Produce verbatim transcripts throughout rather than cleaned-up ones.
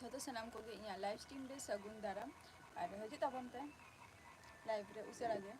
ᱡᱷᱚᱛᱚ ᱥᱟᱱᱟᱢ ᱠᱚᱜᱮ ᱤᱧᱟᱹᱜ live stream ᱨᱮ ᱥᱟᱹᱜᱩᱱ ᱫᱟᱨᱟᱢ᱾ ᱟᱨ ᱦᱤᱡᱩᱜ ᱛᱟᱵᱚᱱ ᱯᱮ live ᱨᱮ ᱩᱥᱟᱹᱨᱟ ᱜᱮ᱾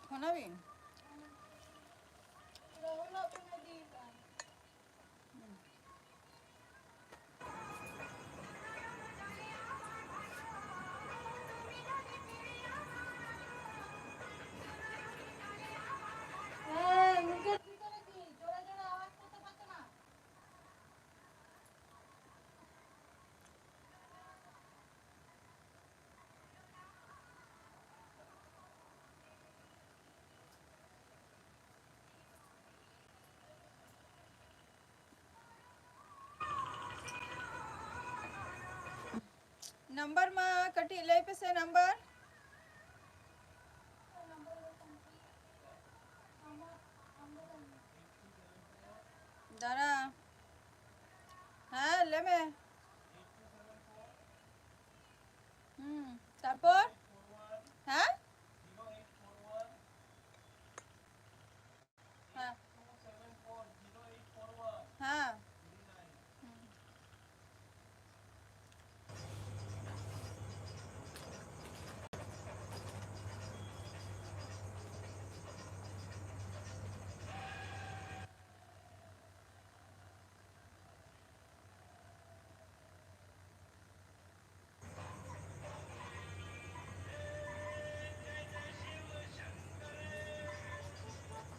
ᱯᱷᱳᱱᱟᱵᱤᱱ? ᱱᱟᱢᱵᱟᱨ ᱢᱟ ᱠᱟᱹᱴᱤᱡ ᱞᱟᱹᱭ ᱯᱮᱥᱮ, ᱱᱟᱢᱵᱟᱨ᱾ ᱫᱟᱨᱟ᱾ ᱦᱮᱸ, ᱞᱟᱹᱭ ᱢᱮ᱾ ᱦᱩᱸ, ᱛᱟᱨᱯᱚᱨ? ᱦᱮᱸ? ᱦᱮᱸ᱾ ᱦᱮᱸ᱾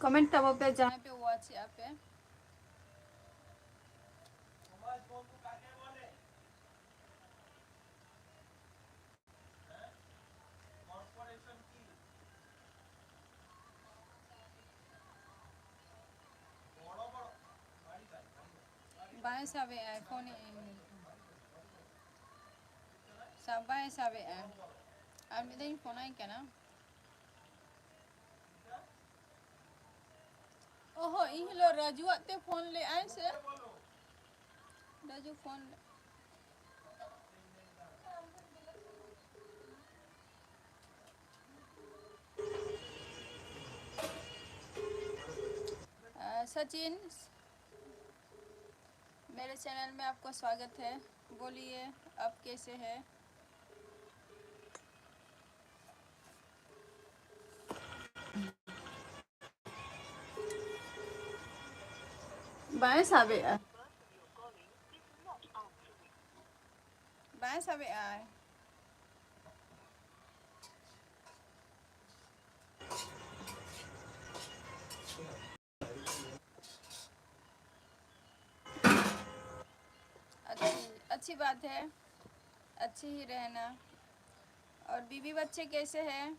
Comment ᱛᱟᱵᱚ ᱯᱮ ᱡᱟᱦᱟᱸᱭ ᱯᱮ watch ᱮᱜᱼᱟ ᱯᱮ᱾ ᱥᱟᱵᱮᱜᱼᱟᱭ, ᱯᱷᱳᱱ ᱮᱫ ᱟᱹᱧ᱾ ᱥᱟᱵ ᱵᱟᱭ ᱥᱟᱵᱮᱜᱼᱟ᱾ ᱟᱨ ᱢᱤᱫ ᱫᱷᱟᱣ ᱤᱧ ᱯᱷᱳᱱ ᱟᱭ ᱠᱟᱱᱟ᱾ ᱚᱦᱚ, ᱤᱧ ᱦᱤᱞᱳᱜ ᱨᱟᱡᱩᱣᱟᱜ ᱛᱮ ᱯᱷᱳᱱ ᱞᱮᱫᱼᱟᱭ ᱥᱮ? ᱨᱟᱡᱩ ᱯᱷᱳᱱ ᱞᱮ- अ, सचिन, मेरे चैनल में आपको स्वागत है। बोलिए, आप कैसे हैं? ᱵᱟᱭ ᱥᱟᱵᱮᱜᱼᱟ᱾ ᱵᱟᱭ ᱥᱟᱵᱮᱜᱼᱟᱭ᱾ अच्छी, अच्छी बात है, अच्छी ही रहना। और बीवी बच्चे कैसे हैं?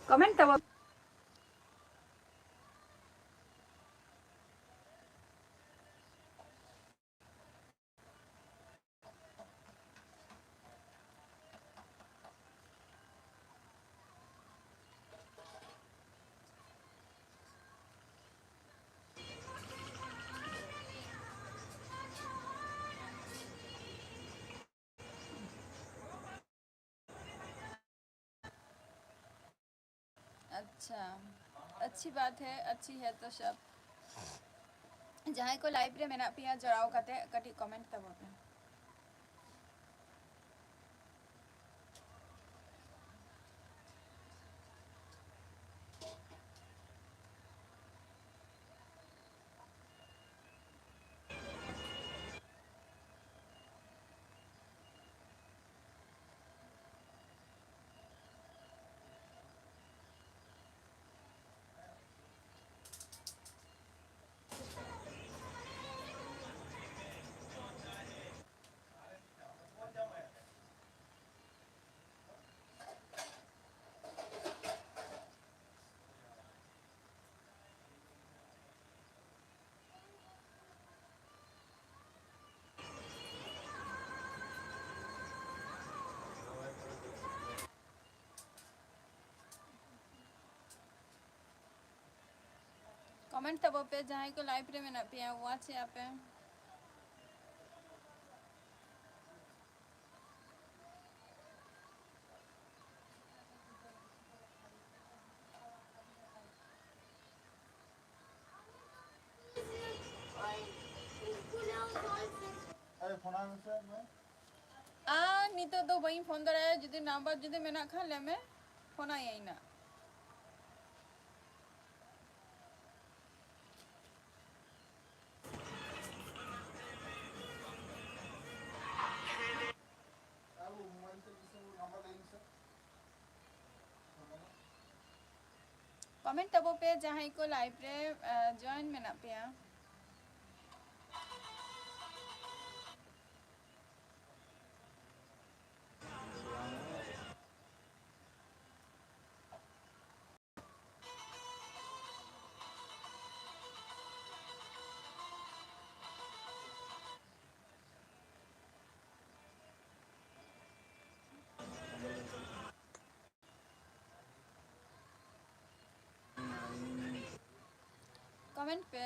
कमेंट तब। अच्छा, अच्छी बात है, अच्छी है तो सब। ᱡᱟᱦᱟᱸᱭ ᱠᱚ ᱞᱟᱭᱤᱵᱷ ᱨᱮ ᱢᱮᱱᱟᱜ ᱯᱮᱭᱟ, ᱡᱚᱲᱟᱣ ᱠᱟᱛᱮ ᱠᱟᱹᱴᱤᱡ ᱠᱚᱢᱮᱱᱴ ᱛᱟᱵᱚᱱ ᱯᱮ᱾ Comment ᱛᱟᱵᱚ ᱯᱮ, ᱡᱟᱦᱟᱸᱭ ᱠᱚ live ᱨᱮ ᱢᱮᱱᱟᱜ ᱯᱮᱭᱟ, watch ᱮᱫ ᱟᱯᱮ᱾ ᱟᱨ ᱱᱤᱛᱚᱜ ᱫᱚ ᱵᱟᱹᱧ ᱯᱷᱳᱱ ᱫᱟᱲᱮᱭᱟᱜᱼᱟ, ᱡᱩᱫᱤ number ᱡᱩᱫᱤ ᱢᱮᱱᱟᱜ ᱠᱷᱟᱱ ᱞᱟᱹᱭ ᱢᱮ, ᱯᱷᱳᱱ ᱟᱭᱟᱹᱧ ᱱᱟᱜ᱾ Comment ᱛᱟᱵᱚ ᱯᱮ ᱡᱟᱦᱟᱸᱭ ᱠᱚ live ᱨᱮ, ᱟ, join ᱢᱮᱱᱟᱜ ᱯᱮᱭᱟ᱾ Comment ᱯᱮ᱾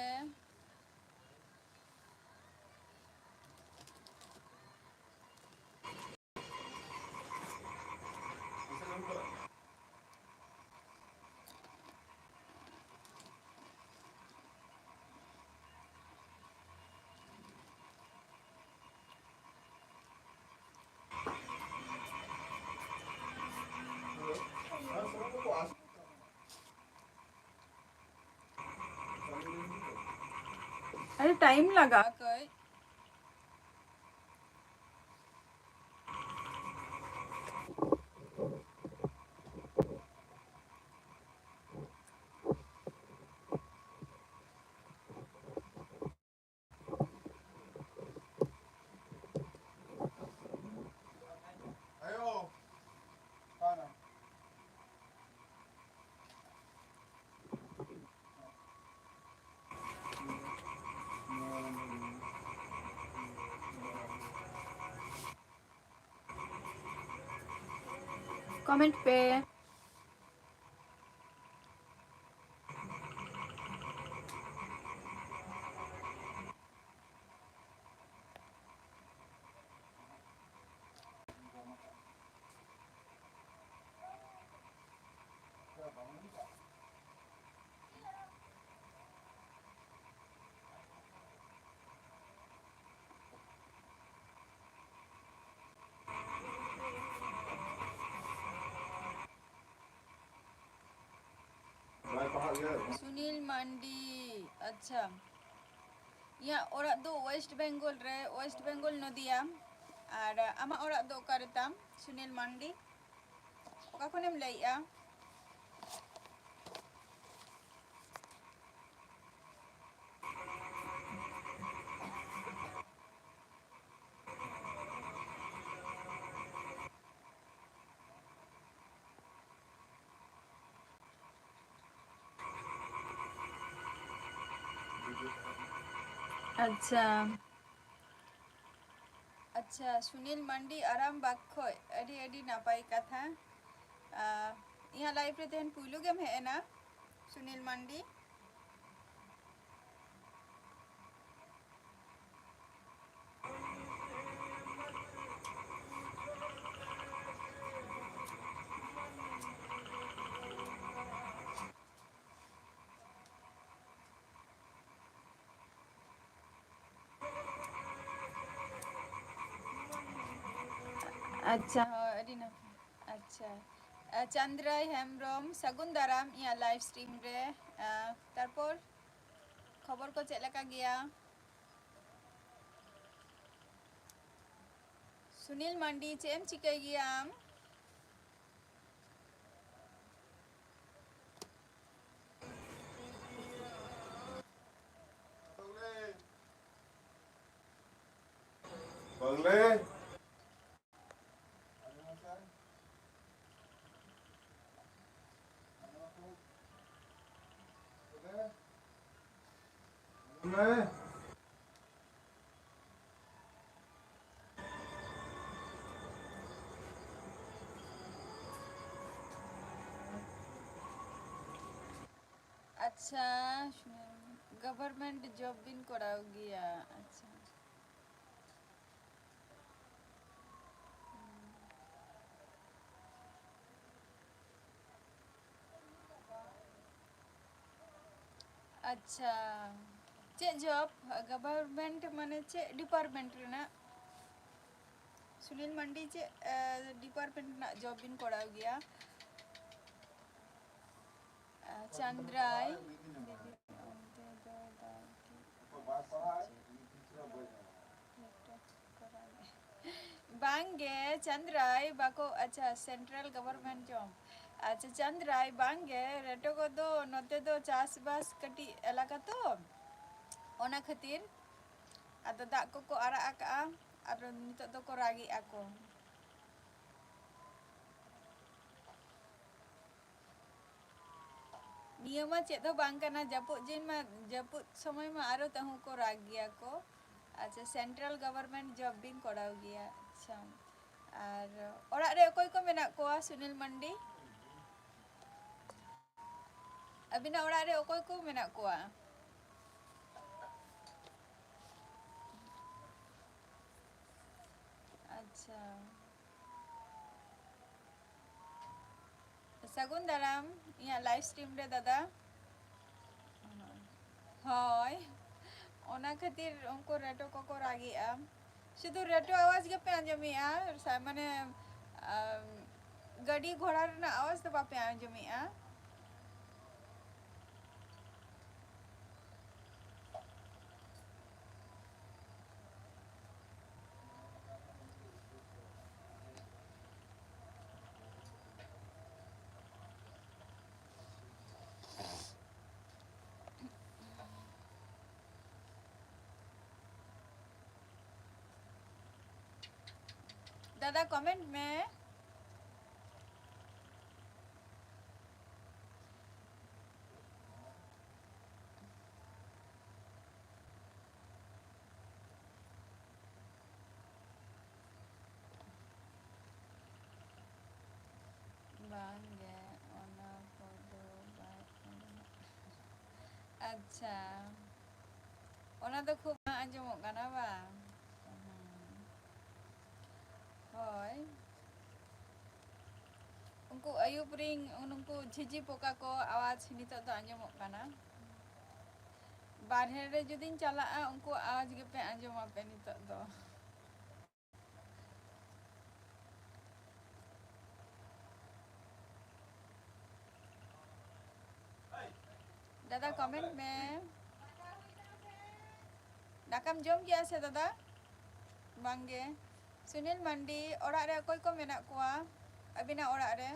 ᱟᱹᱰᱤ time ᱞᱟᱜᱟᱜᱼᱟ ᱠᱟᱹᱡ᱾ Comment ᱯᱮ᱾ ᱥᱩᱱᱤᱞ ᱢᱟᱱᱰᱤ, ᱟᱪᱪᱷᱟ᱾ ᱤᱧᱟᱹᱜ ᱚᱲᱟᱜ ᱫᱚ ᱳᱭᱮᱥᱴ ᱵᱮᱝᱜᱚᱞ ᱨᱮ, ᱳᱭᱮᱥᱴ ᱵᱮᱝᱜᱚᱞ ᱱᱚᱫᱤᱭᱟ᱾ ᱟᱨ ᱟᱢᱟᱜ ᱚᱲᱟᱜ ᱫᱚ ᱚᱠᱟ ᱨᱮ ᱛᱟᱢ, ᱥᱩᱱᱤᱞ ᱢᱟᱱᱰᱤ? ᱚᱠᱟ ᱠᱷᱚᱱᱮᱢ ᱞᱟᱹᱭᱮᱜᱼᱟ? ᱟᱪᱪᱷᱟ, ᱟᱪᱪᱷᱟ, ᱥᱩᱱᱤᱞ ᱢᱟᱱᱰᱤ ᱟᱨᱟᱢᱵᱟᱜᱽ ᱠᱷᱚᱡ, ᱟᱹᱰᱤ, ᱟᱹᱰᱤ ᱱᱟᱯᱟᱭ ᱠᱟᱛᱷᱟ᱾ ᱟᱨ ᱤᱧᱟᱹᱜ live ᱨᱮ ᱛᱮᱦᱮᱧ ᱯᱩᱭᱞᱩ ᱜᱮᱢ ᱦᱮᱡ ᱮᱱᱟ, ᱥᱩᱱᱤᱞ ᱢᱟᱱᱰᱤ᱾ ᱟᱪᱪᱷᱟ, ᱦᱳᱭ, ᱟᱹᱰᱤ ᱱᱟᱯᱟᱭ᱾ ᱟᱪᱪᱷᱟ, ᱟ, ᱪᱟᱸᱫᱽᱨᱟᱭ ᱦᱮᱢᱵᱨᱚᱢ, ᱥᱟᱹᱜᱩᱱ ᱫᱟᱨᱟᱢ ᱤᱧᱟᱹᱜ live stream ᱨᱮ᱾ ᱟ, ᱛᱟᱨᱯᱚᱨ ᱠᱷᱚᱵᱚᱨ ᱠᱚ ᱪᱮᱫ ᱞᱮᱠᱟ ᱜᱮᱭᱟ? ᱥᱩᱱᱤᱞ ᱢᱟᱱᱰᱤ, ᱪᱮᱫ ᱮᱢ ᱪᱤᱠᱟᱹᱭ ᱜᱮᱭᱟ ᱟᱢ? ᱟᱪᱪᱷᱟ, government job ᱵᱤᱱ ᱠᱚᱨᱟᱣ ᱜᱮᱭᱟ? ᱟᱪᱪᱷᱟ᱾ ᱟᱪᱪᱷᱟ, ᱪᱮᱫ job? Government ᱢᱟᱱᱮ ᱪᱮᱫ department ᱨᱮᱱᱟᱜ? ᱥᱩᱱᱤᱞ ᱢᱟᱱᱰᱤ, ᱪᱮᱫ, ᱮ, department ᱨᱮᱱᱟᱜ job ᱵᱤᱱ ᱠᱚᱨᱟᱣ ᱜᱮᱭᱟ? ᱪᱟᱸᱫᱽᱨᱟᱭ ᱫᱤᱫᱤ, ᱚᱱᱛᱮ ᱫᱚ ᱫᱟᱜ ᱜᱮ ᱪᱮᱫ ᱞᱮᱴᱚ ᱠᱚ ᱨᱟᱜᱮ? ᱵᱟᱝ ᱜᱮ, ᱪᱟᱸᱫᱽᱨᱟᱭ ᱵᱟᱠᱚ, ᱟᱪᱪᱷᱟ, central government job᱾ ᱟᱪᱪᱷᱟ, ᱪᱟᱸᱫᱽᱨᱟᱭ, ᱵᱟᱝ ᱜᱮ, ᱨᱮᱴᱚ ᱠᱚᱫᱚ ᱱᱚᱛᱮ ᱫᱚ ᱪᱟᱥᱵᱟᱥ ᱠᱟᱹᱴᱤᱡ ᱮᱞᱟᱠᱟ ᱛᱚ, ᱚᱱᱟ ᱠᱷᱟᱹᱛᱤᱨ᱾ ᱟᱫᱚ ᱫᱟᱜ ᱠᱚᱠᱚ ᱟᱨᱟᱜ ᱟᱠᱟᱜᱼᱟ, ᱟᱨ ᱱᱤᱛᱚᱜ ᱫᱚᱠᱚ ᱨᱟᱜᱮᱜᱼᱟ ᱠᱚ᱾ ᱱᱤᱭᱟᱹ ᱢᱟ ᱪᱮᱫ ᱦᱚᱸ ᱵᱟᱝ ᱠᱟᱱᱟ, ᱡᱟᱹᱯᱩᱫ ᱫᱤᱱ ᱢᱟ, ᱡᱟᱹᱯᱩᱫ ᱥᱚᱢᱚᱭ ᱢᱟ ᱟᱨᱚ ᱛᱟᱹᱦᱩ ᱠᱚ ᱨᱟᱜ ᱜᱮᱭᱟ ᱠᱚ᱾ ᱟᱪᱪᱷᱟ, central government job ᱵᱤᱱ ᱠᱚᱨᱟᱣ ᱜᱮᱭᱟ? ᱟᱪᱪᱷᱟ, ᱟᱨ ᱚᱲᱟᱜ ᱨᱮ ᱚᱠᱚᱭ ᱠᱚ ᱢᱮᱱᱟᱜ ᱠᱚᱣᱟ, ᱥᱩᱱᱤᱞ ᱢᱟᱱᱰᱤ? ᱟᱹᱵᱤᱱᱟᱜ ᱚᱲᱟᱜ ᱨᱮ ᱚᱠᱚᱭ ᱠᱚ ᱢᱮᱱᱟᱜ ᱠᱚᱣᱟ? ᱟᱪᱪᱷᱟ, ᱥᱟᱹᱜᱩᱱ ᱫᱟᱨᱟᱢ ᱤᱧᱟᱹᱜ live stream ᱨᱮ, ᱫᱟᱫᱟ᱾ ᱦᱳᱭ, ᱚᱱᱟ ᱠᱷᱟᱹᱛᱤᱨ ᱩᱱᱠᱩ ᱨᱮᱴᱚ ᱠᱚᱠᱚ ᱨᱟᱜᱮᱜᱼᱟ᱾ ᱥᱩᱫᱷᱩ ᱨᱮᱴᱚ ᱟᱣᱟᱡᱽ ᱜᱮᱯᱮ ᱟᱸᱡᱚᱢᱮᱜᱼᱟ, ᱥᱟ-, ᱢᱟᱱᱮ, ᱟᱢ, ᱜᱟᱹᱰᱤ ᱜᱷᱚᱲᱟ ᱨᱮᱱᱟᱜ ᱟᱣᱟᱡᱽ ᱫᱚ ᱵᱟᱯᱮ ᱟᱸᱡᱚᱢᱮᱜᱼᱟ᱾ ᱫᱟᱫᱟ, comment ᱢᱮ᱾ ᱵᱟᱝ ᱜᱮ, ᱚᱱᱟ ᱠᱚᱫᱚ ᱵᱟᱭ ᱟᱸᱡᱚᱢᱚᱜ ᱠᱟᱱᱟ᱾ ᱟᱪᱪᱷᱟ, ᱚᱱᱟ ᱫᱚ ᱠᱷᱩᱵ ᱵᱟᱝ ᱟᱸᱡᱚᱢᱚᱜ ᱠᱟᱱᱟ ᱵᱟᱝ? ᱦᱩᱸ᱾ ᱦᱳᱭ, ᱩᱱᱠᱩ ᱟᱹᱭᱩᱵ ᱨᱤᱧ, ᱩᱱᱠᱩ ᱡᱷᱤᱡᱤ ᱯᱚᱠᱟ ᱠᱚ ᱟᱣᱟᱡᱽ ᱱᱤᱛᱚᱜ ᱫᱚ ᱟᱸᱡᱚᱢᱚᱜ ᱠᱟᱱᱟ᱾ ᱵᱟᱨᱦᱮ ᱨᱮ ᱡᱩᱫᱤᱧ ᱪᱟᱞᱟᱜᱼᱟ, ᱩᱱᱠᱩᱣᱟᱜ ᱟᱣᱟᱡᱽ ᱜᱮᱯᱮ ᱟᱸᱡᱚᱢᱟᱯᱮ ᱱᱤᱛᱚᱜ ᱫᱚ᱾ ᱫᱟᱫᱟ, comment ᱢᱮ᱾ ᱫᱟᱠᱟᱢ ᱡᱚᱢ ᱠᱮᱜᱼᱟ ᱥᱮ ᱫᱟᱫᱟ? ᱵᱟᱝᱜᱮ᱾ ᱥᱩᱱᱤᱞ ᱢᱟᱱᱰᱤ, ᱚᱲᱟᱜ ᱨᱮ ᱚᱠᱚᱭ ᱠᱚ ᱢᱮᱱᱟᱜ ᱠᱚᱣᱟ ᱟᱹᱵᱤᱱᱟᱜ ᱚᱲᱟᱜ ᱨᱮ?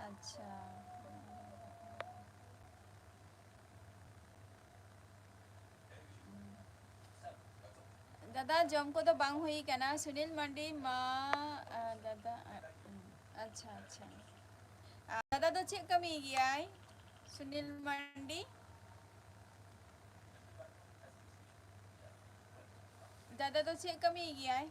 ᱟᱪᱪᱷᱟ᱾ ᱫᱟᱫᱟ, ᱡᱚᱢ ᱠᱚᱫᱚ ᱵᱟᱝ ᱦᱩᱭ ᱠᱟᱱᱟ᱾ ᱥᱩᱱᱤᱞ ᱢᱟᱱᱰᱤ ᱢᱟ, ᱟ, ᱫᱟᱫᱟ, ᱟ, ᱟᱪᱪᱷᱟ, ᱟᱪᱪᱷᱟ᱾ ᱟ, ᱫᱟᱫᱟ ᱫᱚ ᱪᱮᱫ ᱠᱟᱹᱢᱤ ᱜᱮᱭᱟᱭ? ᱥᱩᱱᱤᱞ ᱢᱟᱱᱰᱤ? ᱫᱟᱫᱟ ᱫᱚ ᱪᱮᱫ ᱠᱟᱹᱢᱤ ᱜᱮᱭᱟᱭ?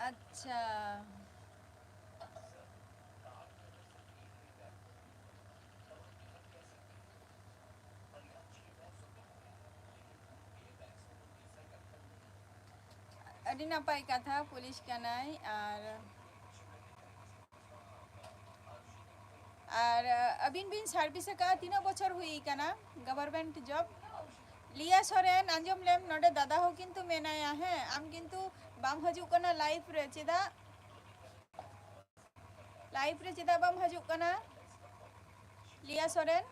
ᱟᱪᱪᱷᱟ᱾ ᱟᱹᱰᱤ ᱱᱟᱯᱟᱭ ᱠᱟᱛᱷᱟ, ᱯᱩᱞᱤᱥ ᱠᱟᱱᱟᱭ᱾ ᱟᱨ, ᱟᱨ ᱟᱹᱵᱤᱱ ᱵᱤᱱ ᱥᱟᱨᱵᱷᱤᱥ ᱟᱠᱟᱫᱼᱟ, ᱛᱤᱱᱟᱹᱜ ᱵᱚᱪᱷᱚᱨ ᱦᱩᱭ ᱟᱠᱟᱱᱟ ᱜᱚᱵᱷᱚᱨᱢᱮᱱᱴ ᱡᱚᱵ? ᱞᱤᱭᱟ ᱥᱚᱨᱮᱱ, ᱟᱸᱡᱚᱢ ᱞᱮᱢ, ᱱᱚᱰᱮ ᱫᱟᱫᱟ ᱦᱚᱸ ᱠᱤᱱᱛᱩ ᱢᱮᱱᱟᱭᱟ, ᱦᱮᱸ, ᱟᱢ ᱠᱤᱱᱛᱩ ᱵᱟᱢ ᱦᱤᱡᱩᱜ ᱠᱟᱱᱟ ᱞᱟᱭᱤᱵᱷ ᱨᱮ, ᱪᱮᱫᱟᱜ? ᱞᱟᱭᱤᱵᱷ ᱨᱮ ᱪᱮᱫᱟᱜ ᱵᱟᱢ ᱦᱤᱡᱩᱜ ᱠᱟᱱᱟ, ᱞᱤᱭᱟ ᱥᱚᱨᱮᱱ?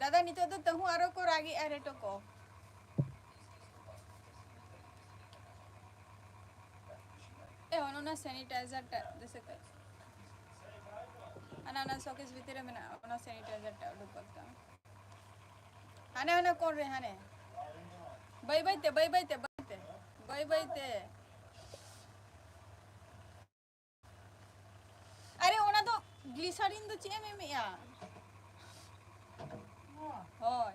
ᱫᱟᱫᱟ, ᱱᱤᱛᱚᱜ ᱫᱚ ᱛᱟᱹᱦᱩ ᱟᱨᱚ ᱠᱚ ᱨᱟᱜᱮᱜᱼᱟ, ᱨᱮᱴᱚ ᱠᱚ᱾ ᱮ, ᱚᱱ ᱚᱱᱟ ᱥᱮᱱᱤᱴᱟᱭᱡᱟᱨ ᱴᱟᱜ ᱫᱤᱥᱟᱹ ᱠᱟᱜ᱾ ᱦᱟᱱᱟ ᱚᱱᱟ ᱥᱚᱠᱮᱥ ᱵᱷᱤᱛᱤᱨ ᱨᱮ ᱢᱮᱱᱟᱜᱼᱟ, ᱚᱱᱟ ᱥᱮᱱᱤᱴᱟᱭᱡᱟᱨ ᱴᱟᱜ ᱩᱰᱩᱠ ᱜᱚᱫ ᱠᱟᱜ ᱢᱮ᱾ ᱦᱟᱱᱮ ᱚᱱᱟ ᱠᱚᱬ ᱨᱮ, ᱦᱟᱱᱮ᱾ ᱵᱟᱹᱭ ᱵᱟᱹᱭ ᱛᱮ, ᱵᱟᱹᱭ ᱵᱟᱹᱭ ᱛᱮ, ᱵᱟᱹᱭ ᱛᱮ, ᱵᱟᱹᱭ ᱵᱟᱹᱭ ᱛᱮ᱾ ᱟᱨᱮ, ᱚᱱᱟ ᱫᱚ ᱜᱞᱤᱥᱟᱨᱤᱱ ᱫᱚ ᱪᱮᱫ ᱮᱢ ᱮᱢᱮᱜᱼᱟ? ᱦᱳᱭ᱾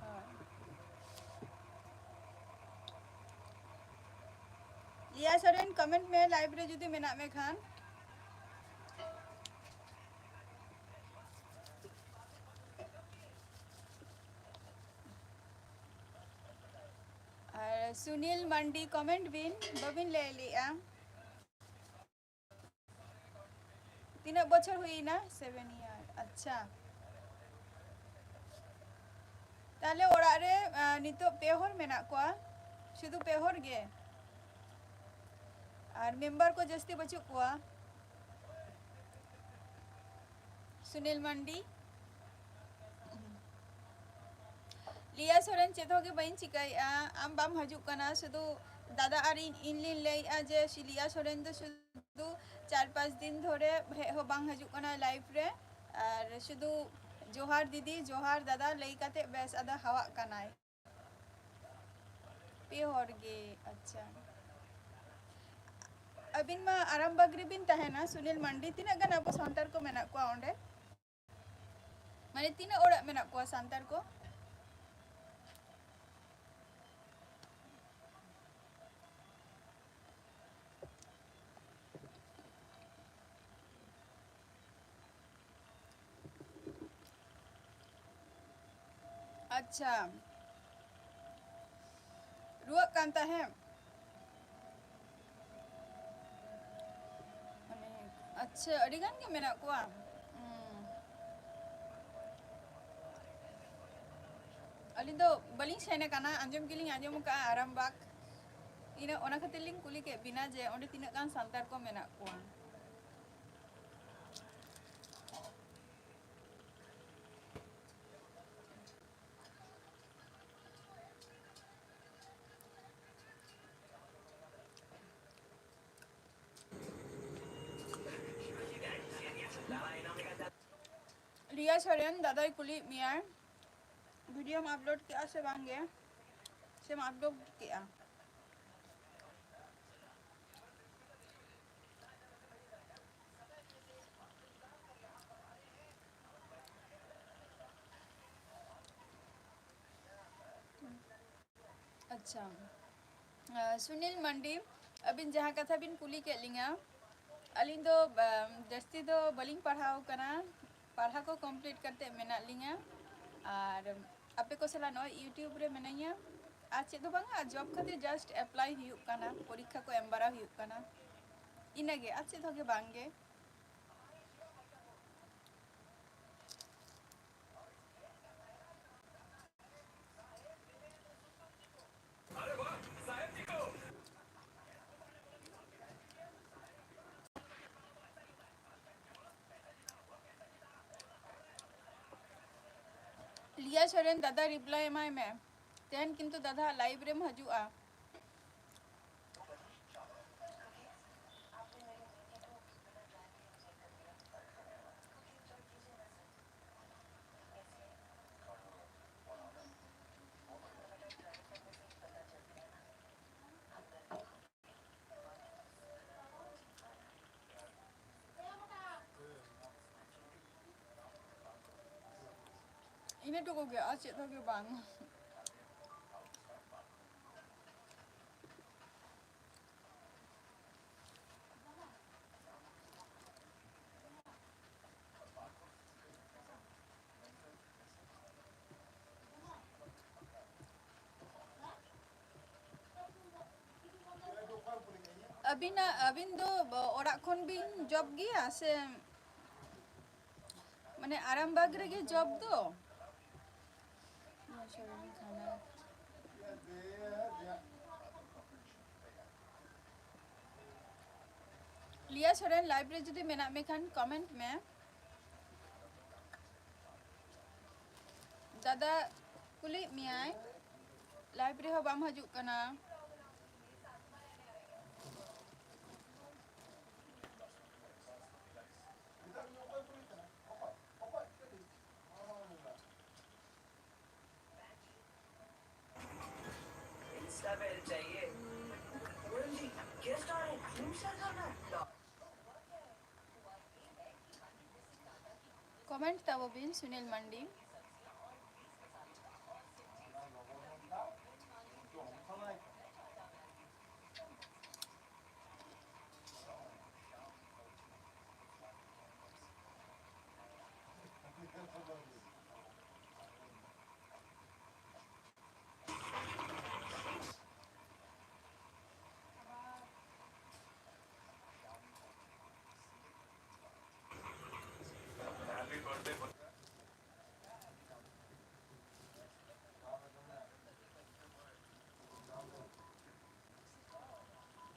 ᱦᱳᱭ᱾ ᱞᱤᱭᱟ ᱥᱚᱨᱮᱱ, comment ᱢᱮ, live ᱨᱮ ᱡᱩᱫᱤ ᱢᱮᱱᱟᱜ ᱢᱮ ᱠᱷᱟᱱ᱾ ᱟᱨ ᱥᱩᱱᱤᱞ ᱢᱟᱱᱰᱤ, comment ᱵᱤᱱ, ᱵᱟᱹᱵᱤᱱ ᱞᱟᱹᱭ ᱞᱮᱜᱼᱟ᱾ ᱛᱤᱱᱟᱹᱜ ᱵᱚᱪᱷᱚᱨ ᱦᱩᱭᱱᱟ? Seven year. ᱟᱪᱪᱷᱟ, ᱛᱟᱦᱞᱮ ᱚᱲᱟᱜ ᱨᱮ, ᱟ, ᱱᱤᱛᱚᱜ ᱯᱮ ᱦᱚᱲ ᱢᱮᱱᱟᱜ ᱠᱚᱣᱟ, ᱥᱩᱫᱷᱩ ᱯᱮ ᱦᱚᱲ ᱜᱮ, ᱟᱨ member ᱠᱚ ᱡᱟᱹᱥᱛᱤ ᱵᱟᱹᱪᱩᱜ ᱠᱚᱣᱟ᱾ ᱥᱩᱱᱤᱞ ᱢᱟᱱᱰᱤ, ᱞᱤᱭᱟ ᱥᱚᱨᱮᱱ, ᱪᱮᱫ ᱦᱚᱸ ᱜᱮ ᱵᱟᱹᱧ ᱪᱤᱠᱟᱹᱭᱮᱫᱼᱟ, ᱟᱢ ᱵᱟᱢ ᱦᱤᱡᱩᱜ ᱠᱟᱱᱟ, ᱥᱩᱫᱷᱩ ᱫᱟᱫᱟ ᱟᱨ ᱤᱧ, ᱤᱧ ᱞᱤᱧ ᱞᱟᱹᱭᱮᱫᱼᱟ ᱡᱮ ᱞᱤᱭᱟ ᱥᱚᱨᱮᱱ ᱫᱚ ᱥᱩᱫᱷᱩ ᱪᱟᱨ ᱯᱟᱸᱪ ᱫᱤᱱ ᱫᱷᱚᱨᱮ ᱦᱮᱡ ᱦᱚᱸ ᱵᱟᱝ ᱦᱤᱡᱩᱜ ᱠᱟᱱᱟ live ᱨᱮ, ᱟᱨ ᱥᱩᱫᱷᱩ ᱡᱚᱦᱟᱨ ᱫᱤᱫᱤ, ᱡᱚᱦᱟᱨ ᱫᱟᱫᱟ ᱞᱟᱹᱭ ᱠᱟᱛᱮ ᱵᱮᱥ ᱟᱫᱚ ᱦᱟᱣᱟᱜ ᱠᱟᱱᱟᱭ᱾ ᱯᱮ ᱦᱚᱲ ᱜᱮ, ᱟᱪᱪᱷᱟ᱾ ᱟᱹᱵᱤᱱ ᱢᱟ ᱟᱨᱟᱢᱵᱟᱜᱽ ᱨᱮᱵᱤᱱ ᱛᱟᱦᱮᱱᱟ, ᱥᱩᱱᱤᱞ ᱢᱟᱱᱰᱤ, ᱛᱤᱱᱟᱹᱜ ᱜᱟᱱ ᱟᱵᱚ ᱥᱟᱱᱛᱟᱲ ᱠᱚ ᱢᱮᱱᱟᱜ ᱠᱚᱣᱟ ᱚᱸᱰᱮ? ᱢᱟᱱᱮ ᱛᱤᱱᱟᱹᱜ ᱚᱲᱟᱜ ᱢᱮᱱᱟᱜ ᱠᱚᱣᱟ ᱥᱟᱱᱛᱟᱲ ᱠᱚ? ᱟᱪᱪᱷᱟ, ᱨᱩᱣᱟᱹᱜ ᱠᱟᱱ ᱛᱟᱦᱮᱸᱫ᱾ ᱢᱟᱱᱮ, ᱟᱪᱪᱷᱟ, ᱟᱹᱰᱤ ᱜᱟᱱ ᱜᱮ ᱢᱮᱱᱟᱜ ᱠᱚᱣᱟ᱾ ᱦᱩᱸ᱾ ᱟᱹᱞᱤᱧ ᱫᱚ ᱵᱟᱹᱞᱤᱧ ᱥᱮᱱ ᱟᱠᱟᱱᱟ, ᱟᱸᱡᱚᱢ ᱜᱮᱞᱤᱧ ᱟᱸᱡᱚᱢ ᱟᱠᱟᱫᱼᱟ ᱟᱨᱟᱢᱵᱟᱜᱽ᱾ ᱤᱱᱟᱹ, ᱚᱱᱟ ᱠᱷᱟᱹᱛᱤᱨ ᱞᱤᱧ ᱠᱩᱞᱤ ᱠᱮᱫ ᱵᱤᱱᱟ ᱡᱮ ᱚᱸᱰᱮ ᱛᱤᱱᱟᱹᱜ ᱜᱟᱱ ᱥᱟᱱᱛᱟᱲ ᱠᱚ ᱢᱮᱱᱟᱜ ᱠᱚᱣᱟ᱾ ᱨᱤᱭᱟ ᱥᱚᱨᱮᱱ, ᱫᱟᱫᱟᱭ ᱠᱩᱞᱤᱭᱮᱫ ᱢᱮᱭᱟᱭ, ᱵᱷᱤᱰᱤᱭᱳᱢ ᱟᱯᱞᱳᱰ ᱠᱮᱜᱼᱟ ᱥᱮ ᱵᱟᱝ ᱜᱮ? ᱥᱮᱢ ᱟᱯᱞᱳᱰ ᱠᱮᱜᱼᱟ? ᱟᱪᱪᱷᱟ, ᱟᱸ, ᱥᱩᱱᱤᱞ ᱢᱟᱱᱰᱤ, ᱟᱹᱵᱤᱱ ᱡᱟᱦᱟᱸ ᱠᱟᱛᱷᱟ ᱵᱤᱱ ᱠᱩᱞᱤ ᱠᱮᱫ ᱞᱤᱧᱟ, ᱟᱹᱞᱤᱧ ᱫᱚ, ᱟᱸ, ᱡᱟᱹᱥᱛᱤ ᱫᱚ ᱵᱟᱹᱞᱤᱧ ᱯᱟᱲᱦᱟᱣ ᱠᱟᱱᱟ, ᱯᱟᱲᱦᱟᱣ ᱠᱚ ᱠᱚᱢᱯᱞᱤᱴ ᱠᱟᱛᱮ ᱢᱮᱱᱟᱜ ᱞᱤᱧᱟ᱾ ᱟᱨ ᱟᱯᱮ ᱠᱚ ᱥᱟᱞᱟᱜ ᱱᱚᱜᱼᱚᱭ YouTube ᱨᱮ ᱢᱤᱱᱟᱹᱧᱟ᱾ ᱟᱨ ᱪᱮᱫ ᱦᱚᱸ ᱵᱟᱝᱟ, ᱡᱚᱵ ᱠᱷᱟᱹᱛᱤᱨ ᱡᱟᱥᱴ ᱮᱯᱞᱟᱭ ᱦᱩᱭᱩᱜ ᱠᱟᱱᱟ, ᱯᱚᱨᱤᱠᱠᱷᱟ ᱠᱚ ᱮᱢ ᱵᱟᱲᱟ ᱦᱩᱭᱩᱜ ᱠᱟᱱᱟ, ᱤᱱᱟᱹᱜᱮ, ᱟᱨ ᱪᱮᱫ ᱦᱚᱸ ᱜᱮ ᱵᱟᱝ ᱜᱮ᱾ ᱞᱤᱭᱟ ᱥᱚᱨᱮᱱ, ᱫᱟᱫᱟ ᱨᱤᱯᱞᱟᱭ ᱮᱢᱟᱭ ᱢᱮ, ᱛᱮᱦᱮᱧ ᱠᱤᱱᱛᱩ ᱫᱟᱫᱟ ᱞᱟᱭᱤᱵᱷ ᱨᱮᱢ ᱦᱤᱡᱩᱜᱼᱟ᱾ ᱤᱱᱟᱹ ᱴᱩᱠᱩ ᱜᱮ, ᱟᱨ ᱪᱮᱫ ᱦᱚᱸ ᱜᱮ ᱵᱟᱝ᱾ ᱟᱹᱵᱤᱱᱟᱜ, ᱟᱹᱵᱤᱱ ᱫᱚ ᱚᱲᱟᱜ ᱠᱷᱚᱱ ᱵᱤᱱ ᱡᱚᱵ ᱜᱮᱭᱟ ᱥᱮ ᱢᱟᱱᱮ ᱟᱨᱟᱢᱵᱟᱜᱽ ᱨᱮᱜᱮ ᱡᱚᱵ ᱫᱚ? ᱞᱤᱭᱟ ᱥᱚᱨᱮᱱ, ᱞᱟᱭᱤᱵᱷ ᱨᱮ ᱡᱩᱫᱤ ᱢᱮᱱᱟᱜ ᱢᱮ ᱠᱷᱟᱱ ᱠᱚᱢᱮᱱᱴ ᱢᱮ᱾ ᱫᱟᱫᱟ ᱠᱩᱞᱤᱭᱮᱫ ᱢᱮᱭᱟᱭ, ᱞᱟᱭᱤᱵᱷ ᱨᱮᱦᱚᱸ ᱵᱟᱢ ᱦᱤᱡᱩᱜ ᱠᱟᱱᱟ᱾ Comment ᱛᱟᱵᱚ ᱵᱤᱱ ᱥᱩᱱᱤᱞ ᱢᱟᱱᱰᱤ᱾